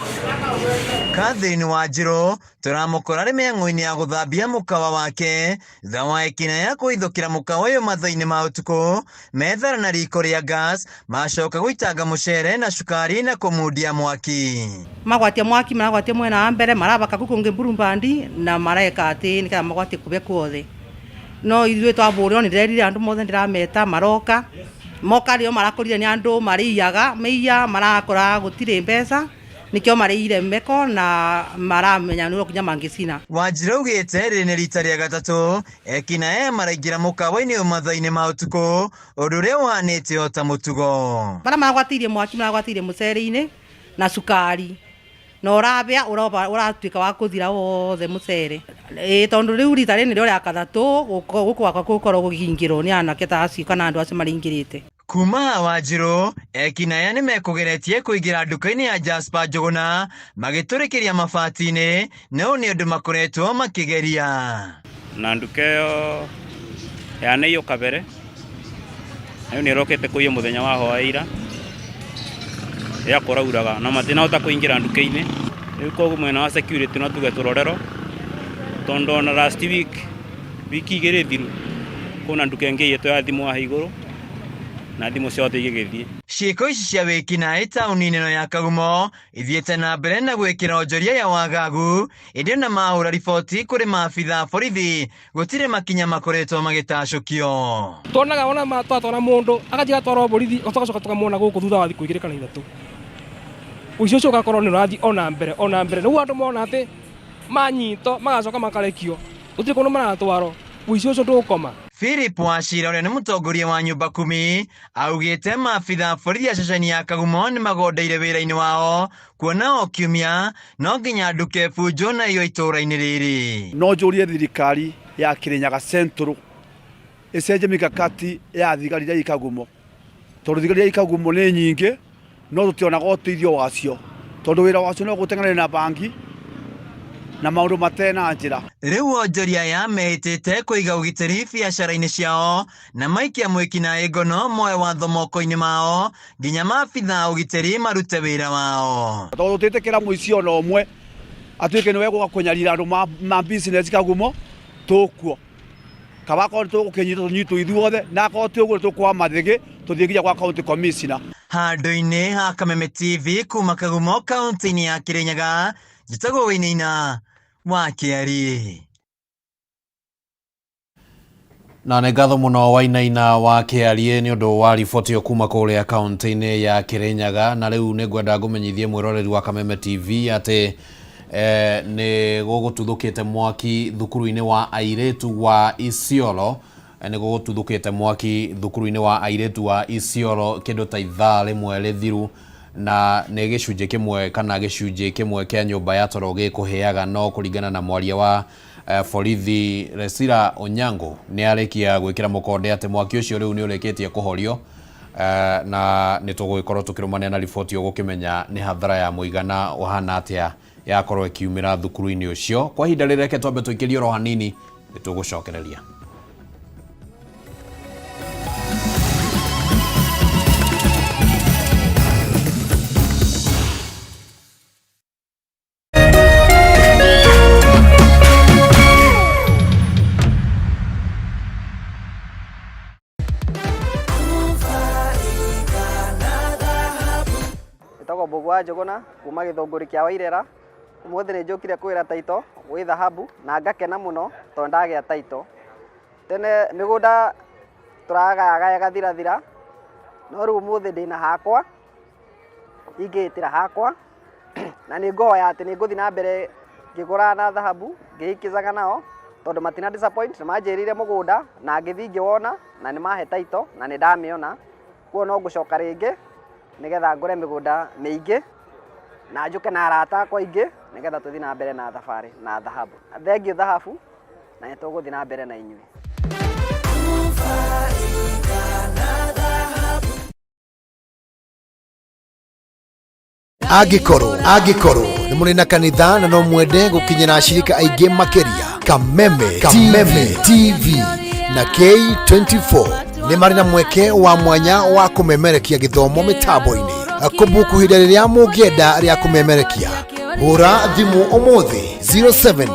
Catherine Wanjirũ tũramũkora arĩ mĩhang'o-inĩ ya gũthambia mũkawa wake thutha wa ekinaĩ a kũhithũkĩra mũkawa ũyũ mathaa-inĩ ma ũtukũ methara na riko rĩa gas macoka gũitanga mũcere na cukari na kũmundia mwaki. Magwatia mwaki maragwatia mwena wa mbere marabaka kuu kungi mburumbandi na mareka ati niketha magwatie kubia kuothe no ithuĩ twabũrĩrwo nĩ ndĩrerire andũ mothe ndĩrameta maroka moka rĩo marakorire nĩ andũ marĩiyaga meiya marakora gũtirĩ mbeca nikĩo marĩire meko na maramenya nĩ nginya mangĩcina. Wanjirũ augĩte rĩrĩ nĩ rita rĩa gatatũ ekinaĩ maraingĩra mũkawa-inĩ ũyũ mathaa-inĩ ma ũtukũ ũndũ ũrĩa ũhanĩte o ta mũtugo. Bara maragwatĩirie mwaki maragwatĩirie mũcere-inĩ na cukari na ũrabĩa ũratuĩka wa kũthira wothe mũcere ĩ tondũ rĩu rita rĩrĩ nĩrĩo rĩa gatatũ gũkũ gwakwa gũkorwo gũkĩingĩrwo nĩ anake ta acio kana andũ acio marĩingĩrĩte. Kuma Wanjirũ ekinaĩ nĩ mekũgeretie kũingĩra nduka-inĩ ya Jasper Njũgũna magĩtũrĩkĩria mabati-inĩ no nĩ ũndũ makoretwo makĩgeria. Na nduka ĩyo yanaiywo kabere nayo nĩ ĩrokete kũiywo mũthenya wa hwaĩ-ira rĩrĩa kũrauraga na matinahota kũingĩra nduka-inĩ rĩu koguo mwena wa security no tuge tũrorerwo tondũ ona last week wiki igĩrĩ thiru kwĩna nduka ĩngĩ ĩiyĩtwo ya thimũ haha igũrũ na thimũ ciothe igĩgĩthiĩ. Ciĩko ici cia wĩkinaĩ taũni-inĩ ĩno ya Kagumo ithiĩte na mbere na gwĩkĩra onjoria ya wagagu ĩndĩ ona mahũra riboti kũrĩ maabitha a borithi gũtirĩ makinya makoretwo magĩtacũkio. Tuonaga ona twatwara mũndũ agatiga atwarwo borithi tũgacoka tũkamuona gũkũ thutha wa thikũ igĩrĩ kana ithatũ. Ũici ũcio ũgakorwo nĩ ũrathiĩ ona mbere nĩguo andũ mona atĩ manyitwo magacoka makarekio gũtirĩ kũndũ maratwarwo ũici ũcio ndũgũkoma. Philip Wachira ũrĩa nĩ mũtongoria wa nyũmba kumi augĩte maabitha a borithi a ceceni ya Kagumo nĩ magondeire wĩra-inĩ wao kuona o kiumia no nginya nduka ĩbunjwo na iyo itũũra-inĩ rĩrĩ. No njũrie thirikari ya Kirinyaga Central ĩcenjie mikakati ya thigari iria i Kagumo tondũ thigari iria i Kagumo nĩ nyingĩ no tũtionaga ũteithio wacio tondũ wĩra wacio no gũteng'erania na bangi na maũndũ matena njĩra. Rĩu onjoria aya mehĩtĩte kũiga ũgitĩri biacara-inĩ ciao na maikia mwĩkinaĩ ngono moe watho moko-inĩ mao nginya maabitha a ũgitĩri marute wĩra wao. Tondũ tũtĩtĩkĩra mũici ona ũmwe atuĩke nĩwe gũka kũnyarira andũ ma business Kagumo tũkuo kaba akorwo tũgũkĩnyitwo tũnyitwo ithuothe na akorwo ti ũguo tũkwa mathĩgĩ tũthiĩ nginya gwa county commissioner. Handũ-inĩ ha Kameme TV kuma Kagumo kaunti-inĩ ya Kirinyaga njĩtagwo Wainaina wa Kĩariĩ. Na nĩ ngatho mũno Wainaina wa Kĩariĩ nĩ ũndũ wa riboti ĩyo kuma kũrĩa kaunti-inĩ ya Kirinyaga. Na rĩu nĩ ngwenda ngũmenyithie mwĩroreri wa Kameme TV atĩ nĩ gũgũtuthũkĩte mwaki thukuru-inĩ wa airĩtu wa Isiolo. Nĩ gũgũtuthũkĩte mwaki thukuru-inĩ wa airĩtu wa Isiolo kĩndũ ta ithaa rĩmwe rĩthiru na nĩ gĩcunjĩ kĩmwe kana gĩcunjĩ kĩmwe kĩa nyũmba ya toro gĩkũhĩaga no kũringana na mwaria wa borithi Resira Onyango nĩ arĩkia gwĩkĩra mũkonde atĩ mwaki ũcio rĩu nĩ ũrĩkĩtie kũhorio na nĩ tũgũgĩkorwo tũkĩrũmania na riboti ũgũkĩmenya nĩ hathara ya mũigana ũhana atĩa yakorwo ĩkiumĩra thukuru-inĩ ũcio. Kwa ihinda rĩrĩ reke twambe tũikĩrie oro hanini nĩ tũgũcokereria. Njĩtagwo Mbũgua Njũgũna kuma Gĩthũngũri kĩa Wairera. Ũmũthĩ nĩ njũkire kwĩra taito gwĩ thahabu na ngakena mũno tondũ ndagĩa taito. Tene mĩgũnda tũragayagaya ĩgathirathira, no rĩu ũmũthĩ ndĩna hakwa, ingĩtĩra hakwa na nĩ ngũhoya atĩ nĩ ngũthiĩ na mbere ngĩgũraga na thahabu ngĩhikicaga nao tondũ matina disappoint, nĩ manjĩrĩire mũgũnda na ngĩthiĩ ngĩwona na nĩ mahe taito na nĩ ndamĩona. Koguo no ngũcoka rĩngĩ nĩgetha ngũre mĩgũnda mĩingĩ na njũke na arata akwa aingĩ nĩgetha tũthiĩ na mbere na thabarĩ na thahabu. Thengiũ thahabu na nĩ tũgũthiĩ na mbere na inyuĩ. Angĩkorwo angĩkorwo nĩ mũrĩ na kanitha na no mwende gũkinyĩra ashirika aingĩ makĩria, Kameme Kameme TV na K24 nĩ marĩ na mweke wa mwanya wa kũmemerekia gĩthomo mĩtambo-inĩ. Kũbuku ihinda rĩrĩa mũngĩenda rĩa kũmemerekia, hũra thimũ ũmũthĩ 07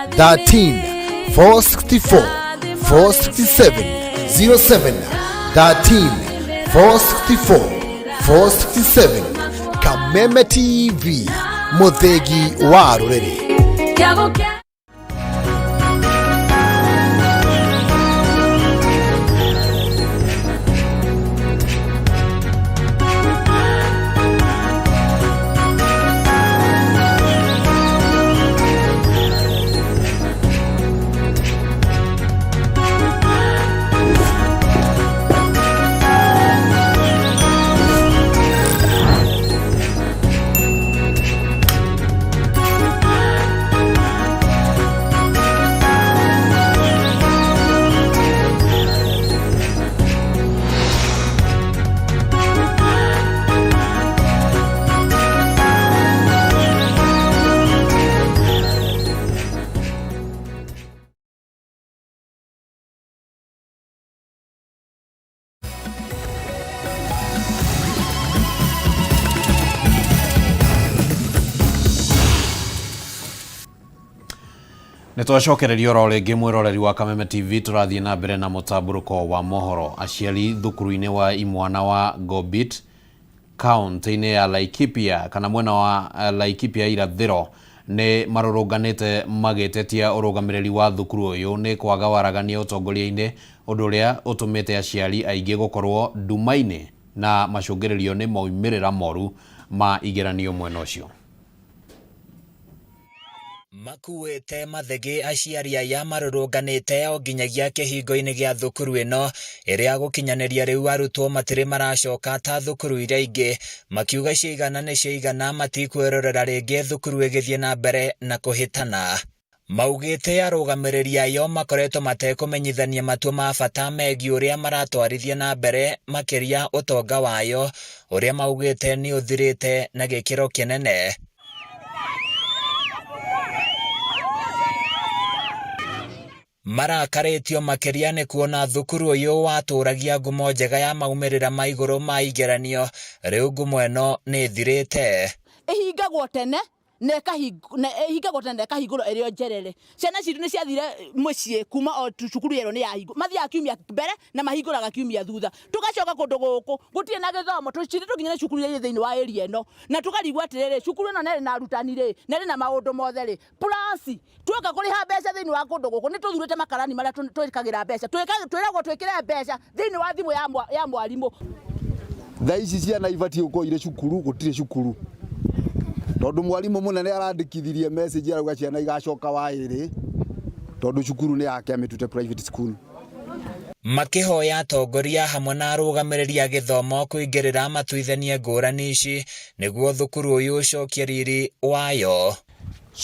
13 464 467, 07 13 464 467. Kameme TV, mũthĩgi wa rũrĩrĩ. Nĩ twacokereria oro rĩngĩ mwĩroreri wa Kameme TV, tũrathiĩ na mbere na mũtambũrũko wa mohoro. Aciari thukuru-inĩ wa imwana wa Gobit kaunti-inĩ ya Laikipia kana mwena wa Laikipia irathĩro nĩ marũrũnganĩte magĩtetia ũrũgamĩrĩri wa thukuru ũyũ nĩ kwaga waragania ũtongoria-inĩ, ũndũ ũrĩa ũtũmĩte aciari aingĩ gũkorwo nduma-inĩ na macũngĩrĩrio nĩ maumĩrĩra moru ma igeranio mwena ũcio. Makuĩte mathĩgĩ aciari aya marũrũnganĩte o nginyagia kĩhingo-inĩ gĩa thukuru ĩno ĩrĩa gũkinyanĩria rĩu arutwo matirĩ maracoka ta thukuru iria ingĩ, makiuga ciaigana nĩ ciaigana, matikwĩrorera rĩngĩ thukuru ĩgĩthiĩ na mbere na kũhĩtana. Maugĩte arũgamĩrĩri ayo makoretwo matekũmenyithania matua ma bata megiĩ ũrĩa maratwarithia na mbere makĩria ũtonga wayo ũrĩa maugĩte nĩ ũthirĩte na gĩkĩro kĩnene. Marakarĩtio makĩria nĩ kuona thukuru ũyũ watũragia ngumo njega ya maumĩrĩra ma igũrũ ma igeranio, rĩu ngumo ĩno nĩ ĩthirĩte. Ĩhingagwo tene na ĩhingagwo tene na ĩkahingũrwo ĩrĩ o njerere. Ciana citũ nĩ ciathire mũciĩ kuma o cukuru yerwo nĩ yahingwo. Mathiaga kiumia mbere na mahingũraga kiumia thutha. Tũgacoka kũndũ gũkũ gũtirĩ na gĩthomo, tũcirĩ tũkinyĩre cukuru iria irĩ thĩinĩ wa area ĩno, na tũkarigwo atĩrĩrĩ, cukuru ĩno na ĩrĩ na arutani rĩ, na ĩrĩ na maũndũ mothe rĩ, plus tuoka kũrĩha mbeca thĩinĩ wa kũndũ gũkũ nĩ tũthurĩte makarani marĩa twĩkagĩra mbeca, twĩragwo twĩkĩre mbeca thĩinĩ wa thimũ ya mwarimũ. Thaa ici ciana ibatiĩ gũkorwo irĩ cukuru, gũtirĩ cukuru tondũ mwarimũ mũnene arandĩkithirie message arauga ciana igacoka waĩrĩ tondũ cukuru nĩ yake amĩtute private school. Makĩhoya atongoria hamwe na arũgamĩrĩri a gĩthomo kũingĩrĩra matuithanie ngũrani ici nĩguo thukuru ũyũ ũcokie riri wayo.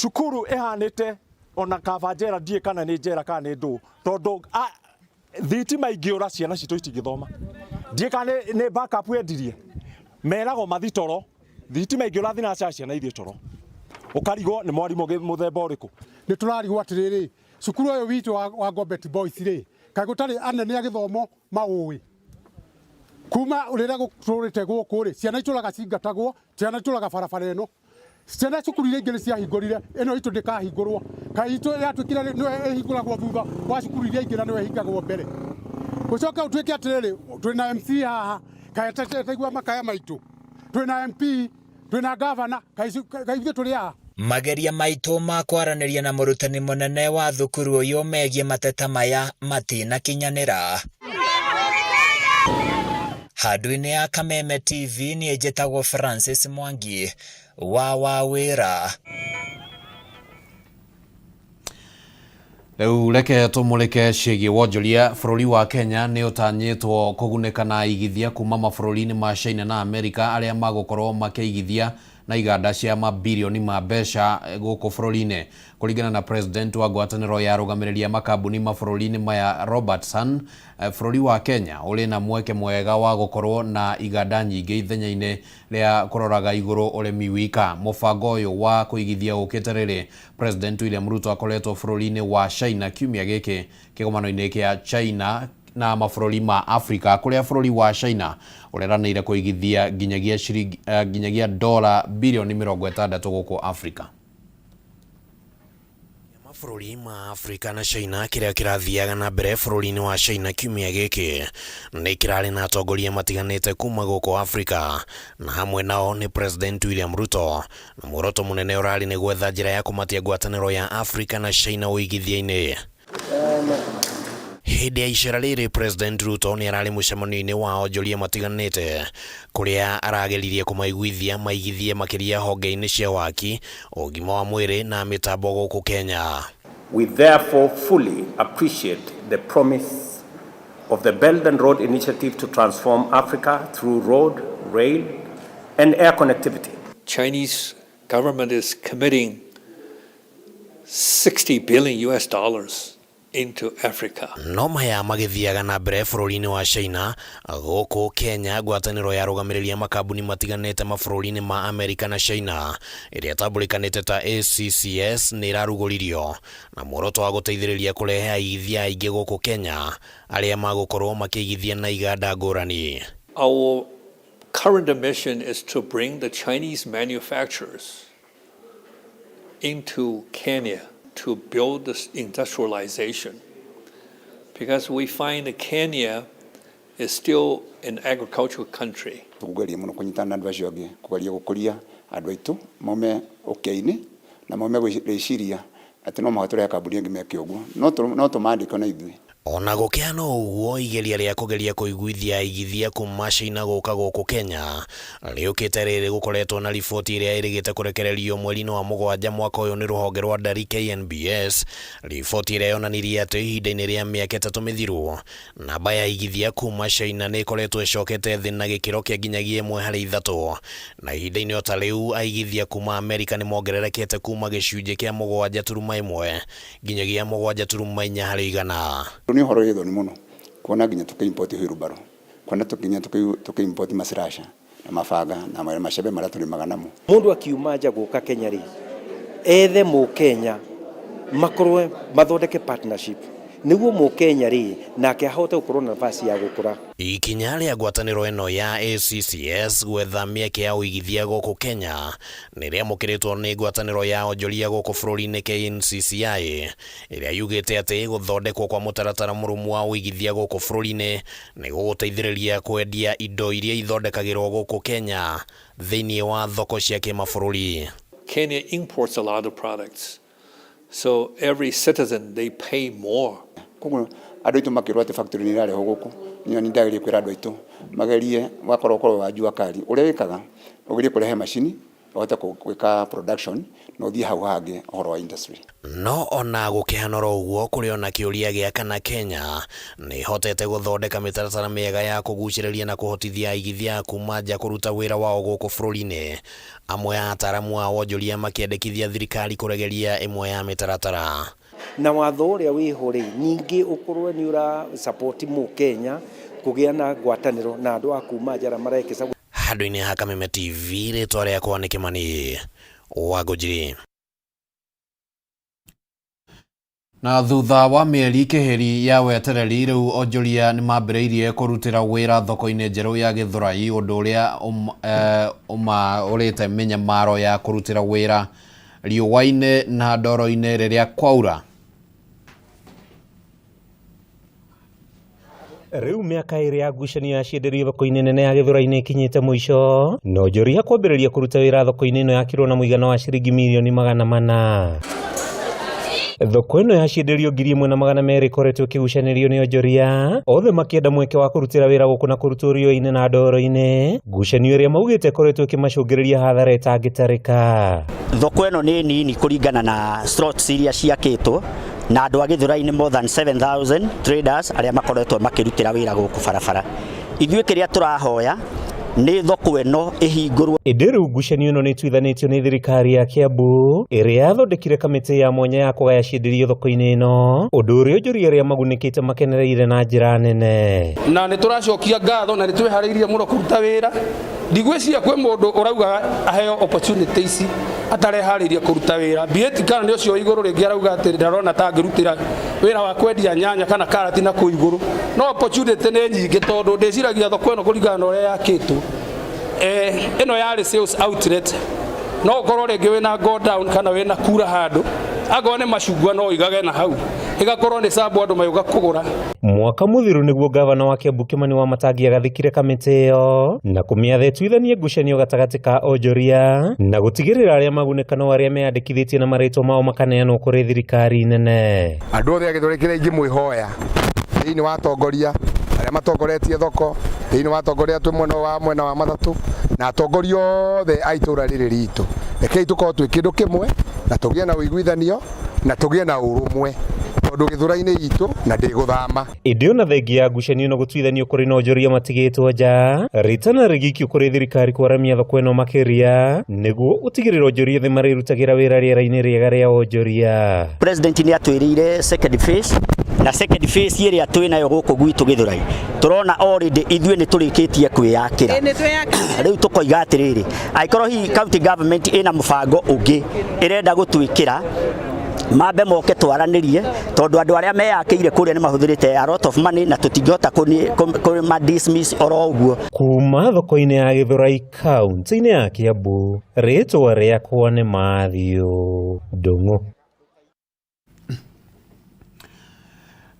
Cukuru ĩhanĩte ona kaba njera, ndiĩ kana nĩ njera kana nĩ ndũ, tondũ thitima ingĩũra ciana citũ itingĩthoma. Ndiĩ kana nĩ backup yendirie, meragwo mathi toro, thitima ingĩũra thinaca ciana ithiĩ toro, ũkarigwo nĩ mwarimũ mũthemba ũrĩkũ. Nĩ tũrarigwo atĩrĩrĩ, cukuru ũyũ witũ wa Gobet Boys rĩ, kaĩ gũtarĩ anene a gĩthomo maũĩ? Kuma rĩrĩa gũtũrĩte gũkũ rĩ, ciana itũraga cingatagwo, ciana itũraga barabara ĩno. Ciana cukuru iria ingĩ nĩ ciahingũrire, ĩno itũ ndĩkahingũrwo. Kaĩ itũ yatuĩkire nĩyo ĩhingũragwo thutha wa cukuru iria ingĩ na nĩyo ĩhingagwo mbere? Gũcoke gũtuĩke atĩrĩrĩ, twĩna MC haha, kaĩ ataigua makaya maitũ? Twĩna MP, twĩna gavana, kaĩ ithuĩ tũrĩ haha? Mageria maitũ ma kwaranĩria na mũrutani mũnene wa thukuru ũyũ megiĩ mateta maya matinakinyanĩra. Handũ-inĩ ya Kameme TV niĩ njĩtagwo Francis Mwangi wa Wawĩra. Rĩu reke tũmũrĩke ciĩgiĩ wonjoria. Bũrũri wa Kenya nĩ ũtanyĩtwo kũgunĩka na aigithia kuma mabũrũri-inĩ ma China na Amerika arĩa magũkorwo makĩigithia Na iganda cia mabirioni ma mbeca gũkũ bũrũri-inĩ. Kũringana na president wa ngwatanĩro ya arũgamĩrĩri a makambuni mabũrũri-inĩ maya Robertson, bũrũri wa Kenya ũrĩ na mweke mwega wa gũkorwo na iganda nyingĩ ithenya-inĩ rĩa kũroraga igũrũ ũrĩmi wika. Mũbango ũyũ wa kũigithia ũkĩte rĩrĩ President William Ruto akoretwo bũrũri-inĩ wa China kiumia gĩkĩ kĩgomano-inĩ kĩa China na mabũrũri ma Afrika kũrĩa bũrũri wa China ũreranĩire kũigithia nginyagia ciringi nginyagia dola birioni 60 gũkũ Afrika. Mabũrũri ma Afrika na China kĩrĩa kĩrathiaga na mbere bũrũri-inĩ wa China kiumia gĩkĩ nĩ kĩrarĩ na atongoria matiganĩte kuma gũkũ Afrika na hamwe nao nĩ President William Ruto na muoroto mũnene ũrarĩ nĩ gwetha njĩra ya kũmatia ngwatanĩro ya Afrika na China ũigithia-inĩ. Hĩndĩ ya icera rĩrĩ President Ruto nĩ ararĩ mũcemanio-inĩ wa onjoria matiganĩte kũrĩa arageririe kũmaiguithia maigithie makĩria honge-inĩ cia waki, ũgima wa mwĩrĩ na mĩtambo gũkũ Kenya. We therefore fully appreciate the promise of the Belt and Road Initiative to transform Africa through road, rail, and air connectivity. Chinese government is committing 60 billion US dollars into Africa. No maya magĩthiaga na mbere bũrũri-inĩ wa China, gũkũ Kenya ngwatanĩro ya arũgamĩrĩri a makambuni matiganĩte mabũrũri-inĩ ma Amerika na China ĩrĩa ĩtambũrĩkanĩte ta ACCS nĩ ĩrarugũririo na muoroto wa gũteithĩrĩria kũrehe aigithia aingĩ gũkũ Kenya arĩa magũkorwo makĩigithia na iganda ngũrani. Our current mission is to bring the Chinese manufacturers into Kenya to build this industrialization, because we find that Kenya is still an agricultural country. Tũkũgeria mũno kũnyitana na andũ acio angĩ kũgeria gũkũria andũ aitũ maume ũkĩa-inĩ na maume gwĩciria atĩ no mũhaka tũrehe kambuni ĩngĩ meke ũguo, no tũmandĩke na ithuĩ. Ona gũkĩhana ũguo, igeria rĩa kũgeria kũiguithia aigithia kuma China gũka gũkũ Kenya rĩũkĩte rĩrĩ gũkoretwo na riboti ĩrĩa ĩrĩgĩte kũrekererio mweri-inĩ wa mũgwanja mwaka ũyũ nĩ rũhonge rwa ndari KNBS, riboti ĩrĩa yonanirie atĩ ihinda-inĩ rĩa mĩaka 3 mĩthiru namba ya aigithia kuma China nĩ ĩkoretwo ĩcokete thĩ na gĩkĩro kĩa nginyagia 1 harĩ 3, na ihinda-inĩ o ta rĩu aigithia kuma Amerika nĩ mongererekete kuma gĩcunjĩ kĩa 7.1 nginyagia 7.4 harĩ igana. Nĩ ũhoro wĩ thoni mũno kuona nginya tũkĩ-import wheelbarrow, kuona nginya tũkĩ-import macirasha na mabanga na macembe marĩa tũrĩmaga namo. Mũndũ akiuma nja gũka Kenya rĩ, ethe mũkenya makorwe mathondeke partnership nĩguo mũkenya rĩ nake ahote gũkorwo na nafasi ya gũkũra. Ikinya rĩa ngwatanĩro ĩno ya ACCS gwetha mĩeke ya ũigithia gũkũ Kenya nĩ rĩamũkĩrĩtwo nĩ ngwatanĩro ya onjoria gũkũ bũrũri-inĩ KNCCI ĩrĩa yugĩte atĩ gũthondekwo kwa mũtaratara mũrũmu wa ũigithia gũkũ bũrũri-inĩ nĩ gũgũteithĩrĩria kwendia indo iria ithondekagĩrwo gũkũ Kenya thĩinĩ wa thoko cia kĩmabũrũri. Kenya imports a lot of products, so every citizen they pay more. Koguo andũ aitũ makĩrwo atĩ factory nĩ ĩrarehwo gũkũ, niĩ nĩ ndagĩrĩire kwĩra andũ aitũ magerie wakorwo ũkorwo wa jua kali ũrĩa wĩkaga ũgerie kũrehe macini ũhote gwĩka production na ũthiĩ hau hangĩ ũhoro wa industry. No ona gũkĩhanora ũguo kũrĩ ona kĩũria gĩa kana Kenya nĩ ĩhotete gũthondeka mĩtaratara mĩega ya kũgucĩrĩria na kũhotithia aigithia kuma nja kũruta wĩra wao gũkũ bũrũri-inĩ. Amwe a ataaramu a wonjoria makĩendekithia thirikari kũregeria ĩmwe ya mĩtaratara. Na watho ũrĩa wĩho rĩ ningĩ ũkorwo nĩ ũra support mũkenya kũgĩa na ngwatanĩro na andũ a kuma nja arĩa marekĩca. Handũ-inĩ ha Kameme TV rĩtwa rĩakwa nĩ Kĩmani wa Ngũnjiri. Na thutha wa mĩeri kĩhĩri ya wetereri rĩu onjoria nĩ mambĩrĩirie kũrutĩra wĩra thoko-inĩ njerũ ya Gĩthũrai, ũndũ ũrĩa ũmaũrĩte mĩnyamaro ya kũrutĩra wĩra riũa-inĩ na ndoro-inĩ rĩrĩa kwaura. Rĩu mĩaka ĩrĩ ya ngucanio ya cienderio thoko-inĩ nene ya Gĩthũrai-inĩ ĩkinyĩte mũico, na onjoria kwambĩrĩria kũruta wĩra thoko-inĩ ĩno yakirwo na mũigana wa ciringi mirioni 400. Thoko ĩno ya cienderio 1200 ĩkoretwo ĩkĩgucanĩrio nĩ onjoria othe makĩenda mweke wa kũrutĩra wĩra gũkũ na kũrutwo riũa-inĩ na ndoro-inĩ, ngucanio ĩrĩa maugĩte ĩkoretwo ĩkĩmacũngĩrĩria hathara ĩtangĩtarĩka. Thoko ĩno nĩ nini kũringana na slots iria ciakĩtwo na andũ a Gĩthũrai-inĩ more than 7000 traders arĩa makoretwo makĩrutĩra wĩra gũkũ barabara. Ithuĩ kĩrĩa tũrahoya Nĩ thoko ĩno ĩhingũrwo. Ĩndĩ rĩu ngucanio ĩno nĩ ĩtuithanĩtio nĩ thirikari ya Kiambu ĩrĩa yathondekire kamĩtĩ ya mwanya ya kũgaya cienderio thoko-inĩ ĩno, ũndũ ũrĩa onjoria arĩa magunĩkĩte makenereire na njĩra nene. Na nĩ tũracokia ngatho na nĩ twĩharĩirie mũno kũruta wĩra. Ndigwĩciria kwĩ mũndũ ũrauga aheo opportunity ici atareharĩirie kũruta wĩra. Be kana nĩ ũcio igũrũ rĩngĩ arauga atĩ ndarona ta angĩrutĩra wĩra wa kwendia nyanya kana karati na kũu igũrũ. No opportunity nĩ nyingĩ tondũ ndĩciragia thoko ĩno kũringana na ũrĩa yakĩtwo, ĩno yarĩ sales outlet. No ũkorwo rĩngĩ wĩna go down kana wĩna kura handũ, akorwo nĩ macungwa no ũigage na hau, ĩgakorwo nĩ sambo andũ magĩũka kũgũra. Mwaka mũthiru nĩguo gavana wa Kiambu Kimani Wamatangi agathĩkire kamĩtĩ ĩyo na kũmĩatha ĩtuithanie ngucanio gatagatĩ ka onjoria na gũtigĩrĩra arĩa magunĩka no arĩa meyandĩkithĩtie na marĩtwa mao makaneanwo kũrĩ thirikari nene. Andũ othe a Gĩthũrai kĩrĩa ingĩmwĩhoya thĩinĩ wa atongoria arĩa matongoretie thoko, thĩinĩ wa atongoria twĩ mwena wa matatũ na atongoria othe a itũra rĩrĩ ritũ, rekei tũkorwo twĩ kĩndũ kĩmwe na tũgĩe na ũiguithanio na tũgĩe na ũrũmwe tondũ Gĩthũrai-inĩ itũ na ndĩgũthama. Ĩndĩ ona thengia ya ngucanio na gũtuithanio kũrĩ na onjoria matigĩtwo nja, rĩtana rĩgĩikio kũrĩ thirikari kwaramia thoko ĩno makĩria nĩguo gũtigĩrĩra onjoria othe marĩrutagĩra wĩra rĩera-inĩ rĩega rĩa onjoria. President nĩ atwĩrĩire second phase, na second phase ĩrĩa twĩ nayo gũkũ gwitũ Gĩthũrai tũrona already ithuĩ nĩ tũrĩkĩtie kwĩyakĩra. Rĩu tũkoiga atĩrĩrĩ, angĩkorwo hihi county government ĩna mũbango ũngĩ ĩrenda gũtwĩkĩra, mambe moke twaranĩrie, tondũ andũ arĩa meyakĩire kũrĩa nĩ mahũthĩrĩte a lot of money na tũtingĩhota kũma dismiss oro ũguo. Kuma thoko-inĩ ya Gĩthũrai kaunti-inĩ ya Kiambu, rĩtwa rĩakwa nĩ Matthew Ndung'u.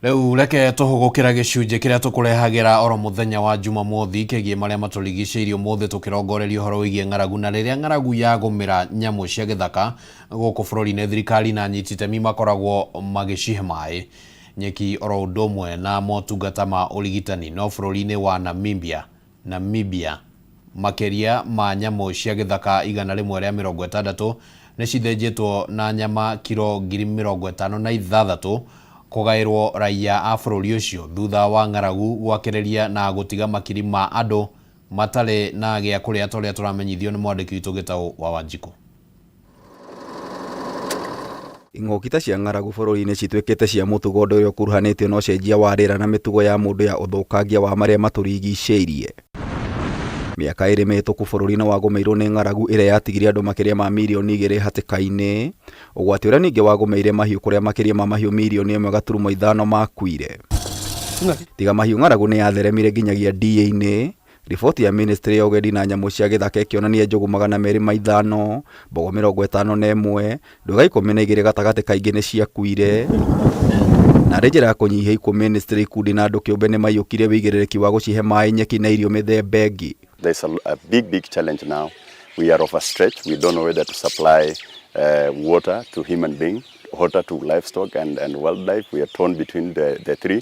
Rĩu reke tũhũgũkĩra gĩcunjĩ kĩrĩa tũkũrehagĩra oro mũthenya wa Jumamothi kĩgiĩ marĩa matũrigicĩirie ũmũthĩ, tũkĩrongoreria ũhoro wĩgiĩ ng'aragu na rĩrĩa ng'aragu yagũmĩra nyamũ cia gĩthaka gũkũ bũrũri-inĩ, thirikari na anyiti itemi makoragwo magĩcihe maĩ, nyeki oro ũndũ ũmwe na motungata ma ũrigitani. No bũrũri-inĩ wa Namibia makĩria ma nyamũ cia gĩthaka 160 nĩ cithĩnjĩtwo na nyama kiro 56,000 kũgaĩrwo raiya a bũrũri ũcio thutha wa ng'aragu gwakĩrĩria na gũtiga makiri ma andũ matarĩ na gĩa kũrĩa, ta ũrĩa tũramenyithio nĩ mwandĩki witũ Gĩtaũ wa Wanjikũ. Ing'ũki ta cia ng'aragu bũrũri-inĩ cituĩkĩte cia mũtugo, ũndũ ũrĩa ũkuruhanĩtio na ũcenjia wa rĩera na mĩtugo ya mũndũ ya ũthũkangia wa marĩa matũrigicĩirie. Mĩaka 2 mĩhĩtũku bũrũri nĩ wagũmĩirwo nĩ ng'aragu ĩrĩa yatigire andũ makĩria ma mirioni 2 hatĩka-inĩ, ũgwati ũrĩa ningĩ wagũmĩire mahiũ kũrĩa makĩria ma mahiũ mirioni 1.5 makuire. Tiga mahiũ, ng'aragu nĩ yatheremire nginyagia DA-inĩ. Riboti ya Ministry ya Ũgendi na Nyamũ cia Gĩthaka ĩkĩonania njogu 205, mbogo 51, ndwĩga 12 gatagatĩ kaingĩ nĩ ciakuire. Na arĩ njĩra ya kũnyihia ikuũ, ministry, ikundi na andũ kĩũmbe nĩ maiyũkirie wĩigĩrĩrĩki wa gũcihe maĩ, nyeki na irio mĩthemba ĩngĩ. There's a big, big challenge now. We are overstretched. We don't know whether to supply water to human beings, water to livestock and wildlife. We are torn between the three.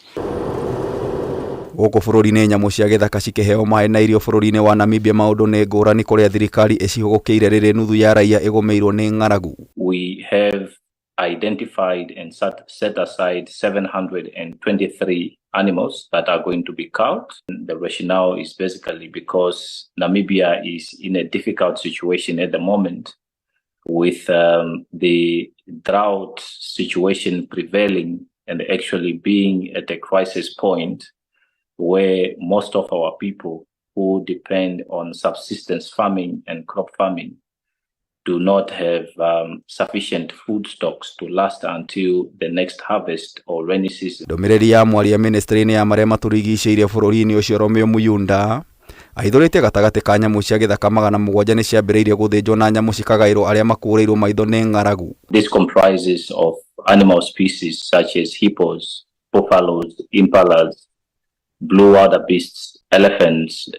Gũkũ bũrũri-inĩ nyamũ cia gĩthaka cikĩheo maĩ na irio bũrũri-inĩ wa Namibia maũndũ nĩ ngũrani kũrĩa thirikari ĩcihũgũkĩire rĩrĩ nuthu ya raia ĩgũmĩirwo nĩ ng'aragu. We have identified and set aside 723 animals that are going to be culled. The rationale is basically because Namibia is in a difficult situation at the moment with the drought situation prevailing and actually being at a crisis point where most of our people who depend on subsistence farming and crop farming do not have sufficient food stocks to last until the next harvest or rainy season. Ndũmĩrĩri ya mwaria ministry-inĩ ya marĩa matũrigicĩirie bũrũri-inĩ ũcio Romeo Muyunda ahithũrĩtie gatagatĩ ka nyamũ cia gĩthaka 700 nĩ ciambĩrĩirie gũthĩnjwo na nyamũ cikagaĩrwo arĩa makũrĩirwo maitho nĩ ng'aragu. This comprises of animal species such as hippos, buffaloes, impalas, blue wildebeests, elephants,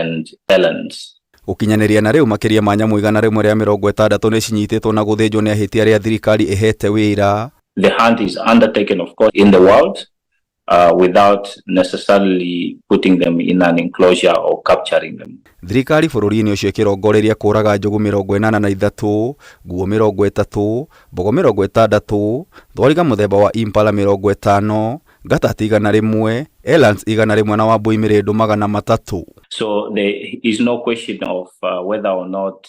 and elands. Gũkinyanĩria na rĩu makĩria ma nyamũ 160 nĩ cinyitĩtwo na gũthĩnjwo nĩ ahĩti arĩa thirikari ĩhete wĩra. The hunt is undertaken, of course, in the wild, without necessarily putting them in an enclosure or capturing them. Thirikari bũrũri-inĩ ũcio ĩkĩrongoreria kũraga njogu 83, nguo 30, mbogo 60, thwariga mũthemba wa impala 50 Ngatati 100, Elands 100 na Wambui Mĩrĩndũ 300. So there is no question of whether or not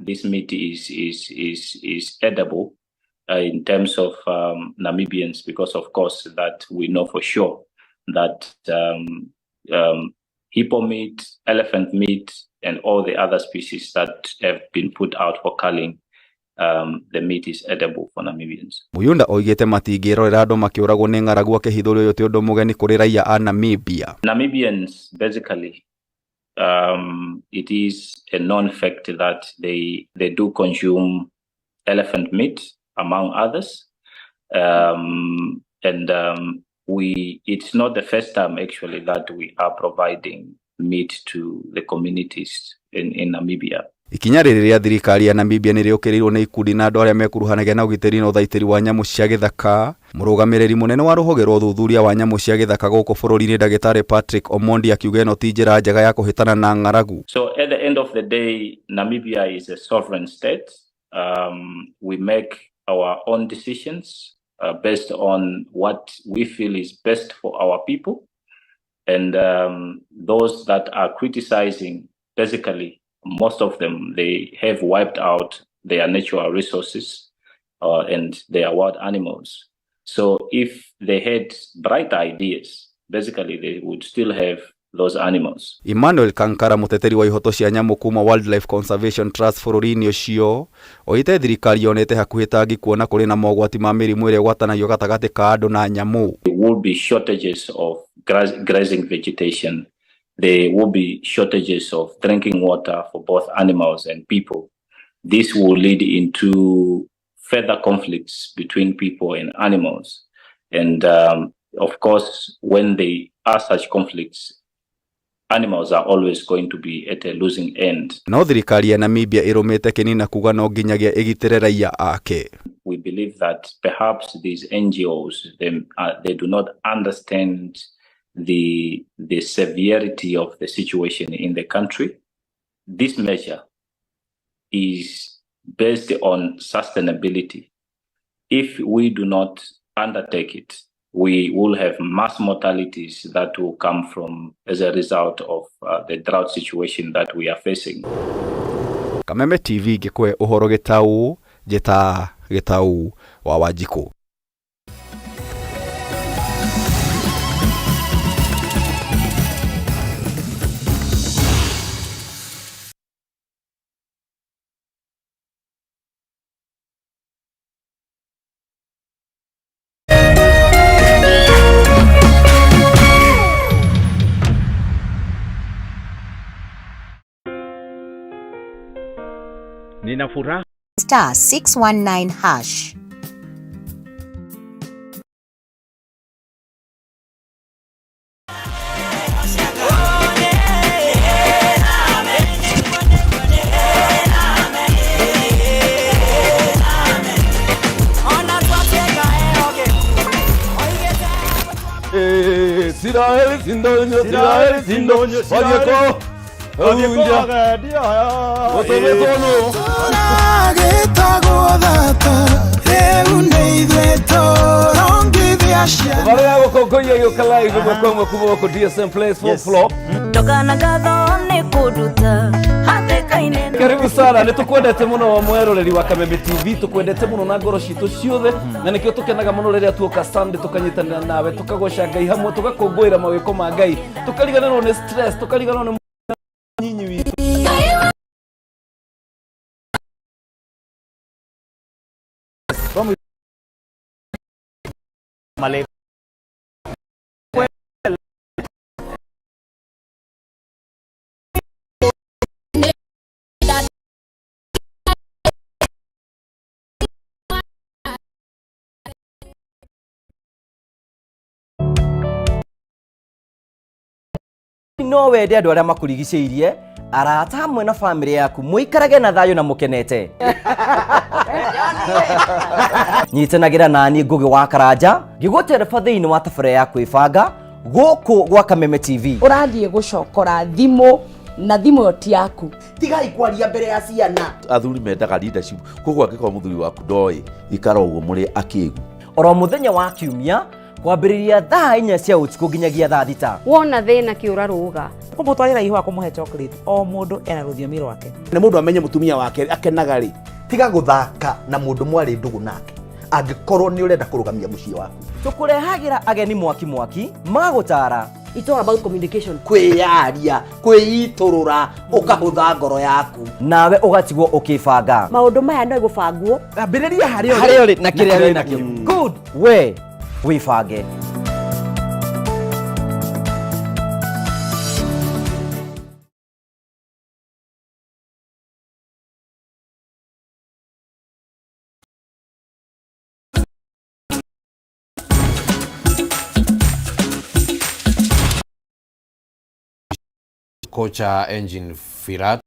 this meat is edible in terms of Namibians, because of course that we know for sure that hippo meat, elephant meat, and all the other species that have been put out for culling, the meat is edible for Namibians. Muyunda oigĩte matingĩrorera andũ makĩũragwo nĩ ng'aragu akĩhithũria ũyũ ti ũndũ mũgeni kũrĩ raia a Namibia. Namibians basically, it is a known fact that they do consume elephant meat, among others. And it's not the first time actually that we are providing meat to the communities in Namibia. Ikinya rĩrĩ rĩa thirikari ya Namibia nĩ rĩũkĩrĩirwo nĩ ikundi na andũ arĩa mekuruhanagia na ũgitĩri na ũthaitĩri wa nyamũ cia gĩthaka. Mũrũgamĩrĩri mũnene wa rũhonge rwa ũthuthuria wa nyamũ cia gĩthaka gũkũ bũrũri-inĩ Ndagĩtarĩ Patrick Omondi akiuga ĩno ti njĩra njega ya kũhĩtana na ng'aragu. So at the end of the day, Namibia is a sovereign state. We make our own decisions based on what we feel is best for our people. And those that are criticizing, basically, most of them, they have wiped out their natural resources and their wild animals. So if they had bright ideas, basically they would still have those animals. Emmanuel Kankara mũteteri wa ihoto cia nyamũ kuma Wildlife Conservation Trust bũrũri-inĩ ũcio oigĩte thirikari yonete hakuhĩ tangi kuona kũrĩ na mogwati ma mĩrimũ ĩrĩa ĩgwatanagio gatagatĩ ka andũ na nyamũ. There will be shortages of grazing vegetation. There will be shortages of drinking water for both animals and people. This will lead into further conflicts between people and animals. And of course, when there are such conflicts, animals are always going to be at a losing end. No thirikari ya Namibia ĩrũmĩte kĩni na kuga no nginyagia ĩgitĩre raia ake. We believe that perhaps these NGOs, they do not understand the severity of the situation in the country. This measure is based on sustainability. If we do not undertake it, we will have mass mortalities that will come from as a result of the drought situation that we are facing. Kameme TV ngĩkũhe ũhoro gĩtau, njĩta gĩtau wa Wanjikũ. Nina furaha star 619 hash. DSM Place fourth floor. Karibu sana, nitukwendete muno mweroreri wa Kameme TV, tukwendete muno na ngoro citũ ciothe, na nikio tukenaga muno rĩrĩa tuoka Sunday tukanyitanĩra nawe, tukagoca Ngai hamwe, tugakũngũĩra mawĩko ma Ngai, tukariganĩrwo nĩ stress, tukariganĩrwo nĩ nyinyi witũ. No wende andũ arĩa makũrigicĩirie, arata hamwe na bamĩrĩ yaku mũikarage na thayũ na mũkenete. Nyitanagĩra nani Ngũgĩ wa Karanja ngĩgũtereba thĩinĩ wa tabarĩra ya kwĩbanga gũkũ gwa Kameme TV. Ũrathiĩ gũcokora thimũ na thimũ ĩyo ti yaku. Tigai kwaria mbere ya ciana. Athuri mendaga leadership, koguo angĩkorwo mũthuri waku ndoĩ, ikara ũguo mũrĩ akĩgu. Oro mũthenya wa kiumia Kwambĩrĩria thaa 4 cia ũtukũ nginyagia thaa 6. Wona thĩna kĩũra rũga. Kũmũtwarĩra ihũa kũmũhe chocolate o mũndũ ena rũthiomi rwake. Nĩ mũndũ amenye mũtumia wake akenaga rĩ. Tiga gũthaka na mũndũ mwarĩ ndũgũ nake angĩkorwo nĩ ũrenda kũrũgamia mũciĩ waku. Tũkũrehagĩra ageni mwaki mwaki magũtara. It's all about communication. Kwĩyaria, kwĩitũrũra, ũkahũtha ngoro yaku. Nawe ũgatigwo ũkĩbanga. Maũndũ maya no gũbangwo. Ambĩrĩria harĩa Harĩa ũrĩ na kĩrĩa wĩ nakĩo. Good. We wĩbange. Kocha Engin Firat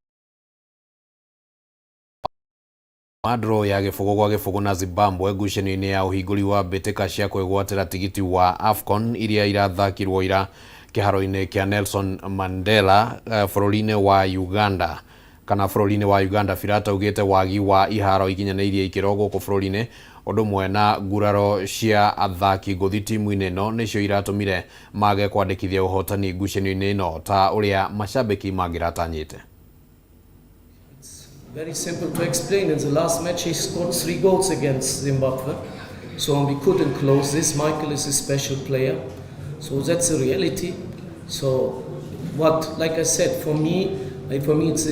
draw ya 0-0 na Zimbabwe ngucanio-inĩ ya ũhingũri wa mbĩtĩka cia kwĩgwatĩra tigiti wa AFCON iria irathakirwo ira kĩharo-inĩ kĩa Nelson Mandela bũrũri-inĩ wa Uganda kana bũrũri-inĩ wa Uganda. Firat augĩte wagi wa iharo ikinyanĩirie ikĩro gũkũ bũrũri-inĩ ũndũ ũmwe na nguraro cia athaki ngũthi timu-inĩ ĩno nĩcio iratũmire mage kwandĩkithia ũhotani ngucanio-inĩ ĩno ta ũrĩa macambĩki mangĩratanyĩte. Very simple to explain. In the last match, he scored 3 goals against Zimbabwe. So we couldn't close this. Michael is a special player. So that's the reality. So what, like I said, for me it's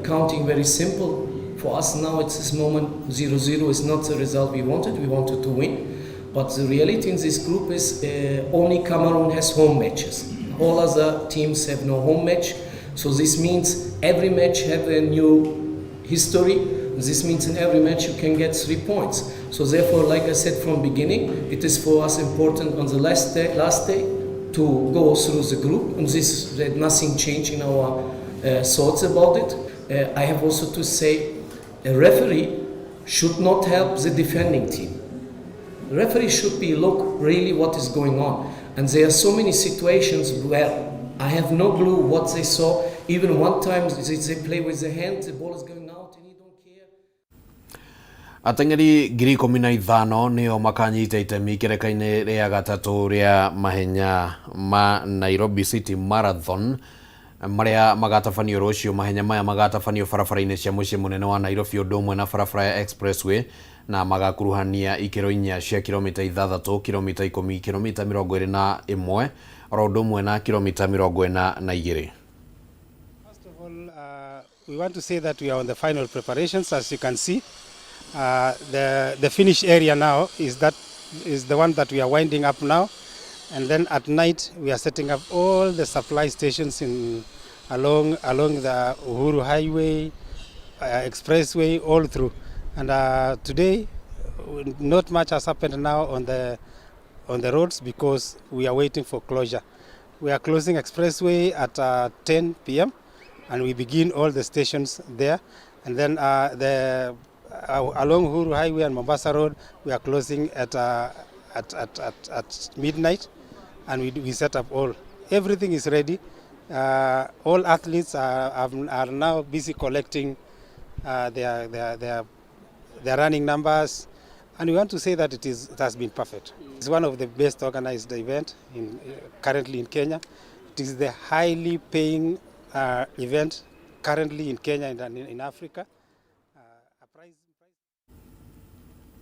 counting very simple. For us now, it's this moment, 0-0 is not the result we wanted. We wanted to win. But the reality in this group is only Cameroon has home matches. All other teams have no home match. So this means every match have a new history. This means in every match you can get 3 points. So therefore, like I said from beginning, it is for us important on the last day to go through the group, and this that nothing changed in our thoughts about it. I have also to say, a referee should not help the defending team. The referee should be look really what is going on, and there are so many situations where I have no clue what they saw. Even one time they play with the hand, the ball is going out and you don't care. Ateng'eri 15,000 nĩo makanyita itemi ikereka-inĩ rĩa gatatũ rĩa mahenya ma Nairobi City Marathon marĩa magatabanio rũciũ. Mahenya maya magatabanio barabara-inĩ cia mũciĩ mũnene wa Nairobi ũndũ ũmwe na barabara ya Expressway na magakuruhania ikĩro 4 cia kilomita 6, kilomita 10, kilomita 21 oro ũndũ ũmwe na kilomita 42. We want to say that we are on the final preparations. As you can see, the finish area now is the one that we are winding up now, and then at night we are setting up all the supply stations in along the Uhuru Highway, Expressway, all through. And today, not much has happened now on the roads because we are waiting for closure. We are closing Expressway at 10 p.m. and we begin all the stations there, and then along Uhuru Highway and Mombasa Road we are closing at midnight, and we set up all. Everything is ready. All athletes are now busy collecting their running numbers, and we want to say that it has been perfect. It's one of the best organized event currently in Kenya. It is the highly paying event currently in Kenya and in Africa.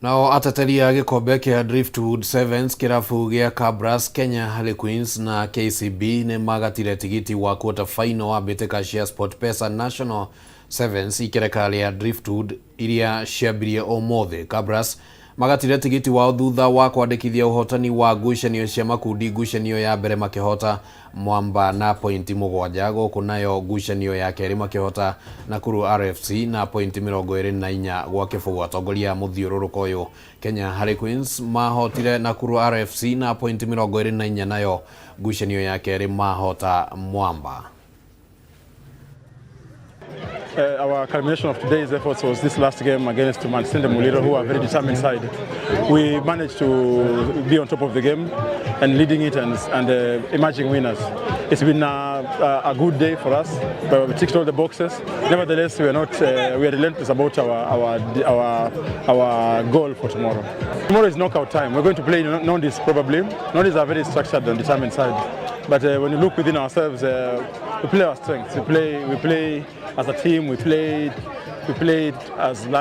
Nao ateteri a gĩkombe kĩa Driftwood Sevens kĩrabu gĩa Kabras, Kenya Harlequins na KCB nĩ magatire tigiti wa quarter final wa mbĩtĩka cia SportPesa National Sevens ikereka rĩa Driftwood iria ciambirie ũmũthĩ. Kabras magatire tigiti wao thutha wa kwandĩkithia ũhotani wa ngucanio cia makundi, ngucanio ya mbere makĩhota Mwamba na pointi 7, gũkũ nayo ngucanio ya kerĩ makĩhota Nakuru RFC na pointi 24 gwa kĩbũgũ. Atongoria a mũthiũrũrũko ũyũ Kenya Harlequins mahotire Nakuru RFC na pointi 24, nayo ngucanio ya kerĩ mahota Mwamba. Our culmination of today's efforts was this last game against Masinde Muliro, who are a very determined side. We managed to be on top of the game and leading it and emerging winners. It's been a good day for us, but we ticked all the boxes. Nevertheless, we are not we are relentless about our goal for tomorrow. Tomorrow is knockout time. We're going to play Nondis probably. Nondis are very structured and determined side. But when you look within ourselves, we play our strengths. We play as a team. We play as lions.